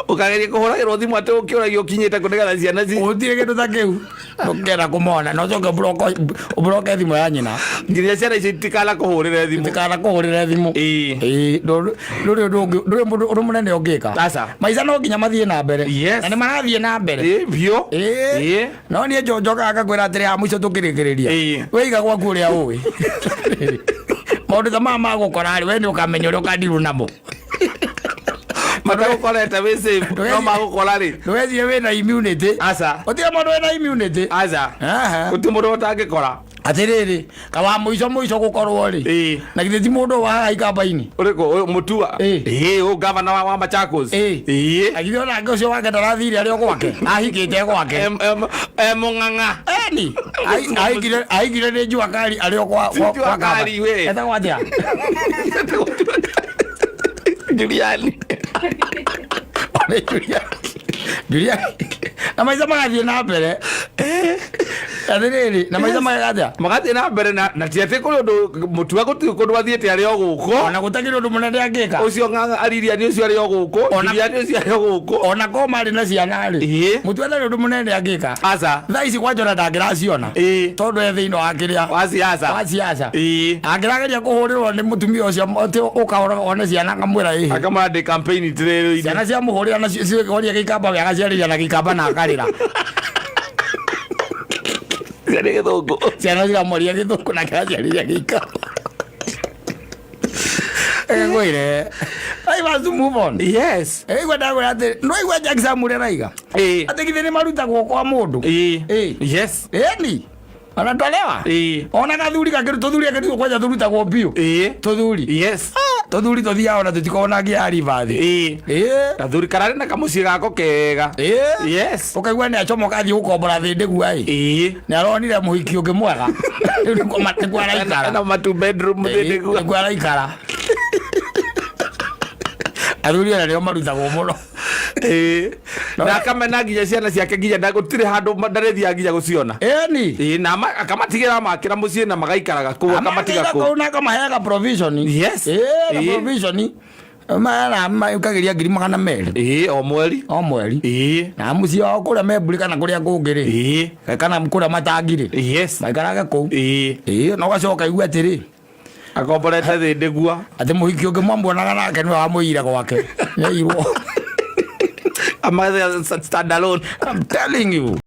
Ũkageria kũhũragĩrwo thimũ atĩ ũkĩũragio ũkinyĩte kũ nĩgetha ciana ci Gũtirĩ kĩndũ ta kĩu. Ũkĩenda kũmona na ũcoke ũbloke thimũ ya nyina. Nginya ciana icio itikanakũhũrĩre thimũ. Itikanakũhũrĩre thimũ. Ĩĩ. Ĩĩ, ndũrĩ ũndũ ũngĩ, ndũrĩ mũndũ ũndũ mũnene ũngĩka. Aca. Maica no nginya mathiĩ na mbere. Yes. Na nĩ marathiĩ na mbere. Ĩĩ, biũ. Ĩĩ. Ĩĩ. No niĩ njokaga ngakwĩra atĩrĩ, haha mũico tũkĩrĩkĩrĩria. Ĩĩ. Wĩiga gwaku ũrĩa ũĩ. Maũndũ ta maya magũkora rĩ, we nĩ ũkamenya ũrĩa ũkandirwo namo. Matagũkorete wĩ safe, no magũkora rĩ. Ndũgecirie wĩna immunity. Aca. Gũtirĩ mũndũ wĩna immunity. Aca. Aha. Gũtirĩ mũndũ ũtangĩkora. Atĩrĩrĩ, kawa mũico mũico gũkorwo rĩ. Ĩĩ. Na githĩ ti mũndũ wa haha ikamba-inĩ? Ũrĩkũ? Ũyũ Mutua? Ĩĩ. Ĩĩ, ũyũ gavana wa Machakos. Ĩĩ. Ĩĩ. Na githĩ onake ũcio wake ndarathire arĩ o gwake? Ahikĩte gwake. Em mũng'ang'a. Eni. Ahikire nĩ Jua Kali arĩ o Ti kwa Jua kwa gavana. Kali, we. Etagwo atĩa? Juliani. Nĩ Juliani. Juliani. Na maica magathiĩ na mbere. Atĩrĩrĩ, na maica magathiĩ atĩa? Magathiĩ na mbere na ti atĩ kũrĩ ũndũ Mutua gũtirĩ kũndũ athiĩte arĩ o gũkũ. Ona gũtakĩrĩ ũndũ mũnene angĩka. Ũcio ng'ang'a Aririani ũcio arĩ o gũkũ. Juliani ũcio arĩ o gũkũ. Ona ko marĩ na ciana rĩ. Ĩĩ. Mutua ndarĩ ũndũ mũnene angĩka. Aca. Thaa ici kwanja ona ndangĩraciona. Ĩĩ. Tondũ e thĩinĩ wa kĩrĩa. Wa siasa. Wa siasa. Ĩĩ. Angĩrageria kũhũrĩrwo nĩ mũtumia ũcio atĩ ũka one ciana akamwĩra ĩhĩ. Akamwĩra ndĩ campaign trail-inĩ. Ciana ciamũhũrĩra na cioria gĩikamba we agaciarĩria na gĩikamba na akarĩra. Ciana gĩthũngũ. Ciana ciramwaria gĩthũngũ na akaciarĩria gĩikamba. Ngwĩre. I must move on. Yes. Igua ndakwĩra atĩ no igua Jack Sam ũrĩa araiga. Ĩĩ. Atĩ githĩ nĩ marutagwo kwa mũndũ. Ĩĩ. Ĩĩ. Yes. Ĩni. Anatolewa. Ĩĩ. Ona gathuri gakĩrutwo, tũthuri akĩrutwo kwanja tũrutagwo biũ. Ĩĩ. Tũthuri. Yes. Tũthuri tũthiaga ona tũtikoragwo na nginya ribathi. Ĩĩ. Ĩĩ. Gathuri kararĩ na kamũciĩ gako kega. Ĩĩ. Yes. Ũkaigua nĩ acomoka athiĩ gũkombora thĩndĩ gua ĩ. Ĩĩ. Nĩ aronire mũhiki ũngĩ mwega. Rĩu nĩkuo araikara. Ena matu bedroom thĩndĩ gua. Nĩkuo araikara. Athuri ona nĩo marutagwo mũno. Ĩĩ. Na akamena nginya ciana ciake nginya gũtirĩ handũ ndarĩthiaga nginya gũciona. Ĩni. Ĩĩ, na akamatigĩra amakĩra mũciĩ na magaikaraga kũu akamatiga kũu. Kũu na akamaheaga provision. Yes. Ĩĩ, na Ĩĩ. provision. Mara maũkagĩria 200,000. Ĩĩ, o mweri. O mweri. Ĩĩ. Na mũciĩ wao kũrĩa memburi kana kũrĩa kũngĩ rĩ. Ĩĩ. Kana kũrĩa matangi rĩ. Yes. Maikarage kũu. Ĩĩ. Ĩĩ, na ũgacoka igue atĩrĩ. Akomborete thĩndĩ gua. Atĩ mũhiki ũngĩ mwamuonaga nake nĩwe wamũiyire gwake. Nĩaiyirwo. Amathe stand alone. I'm telling you.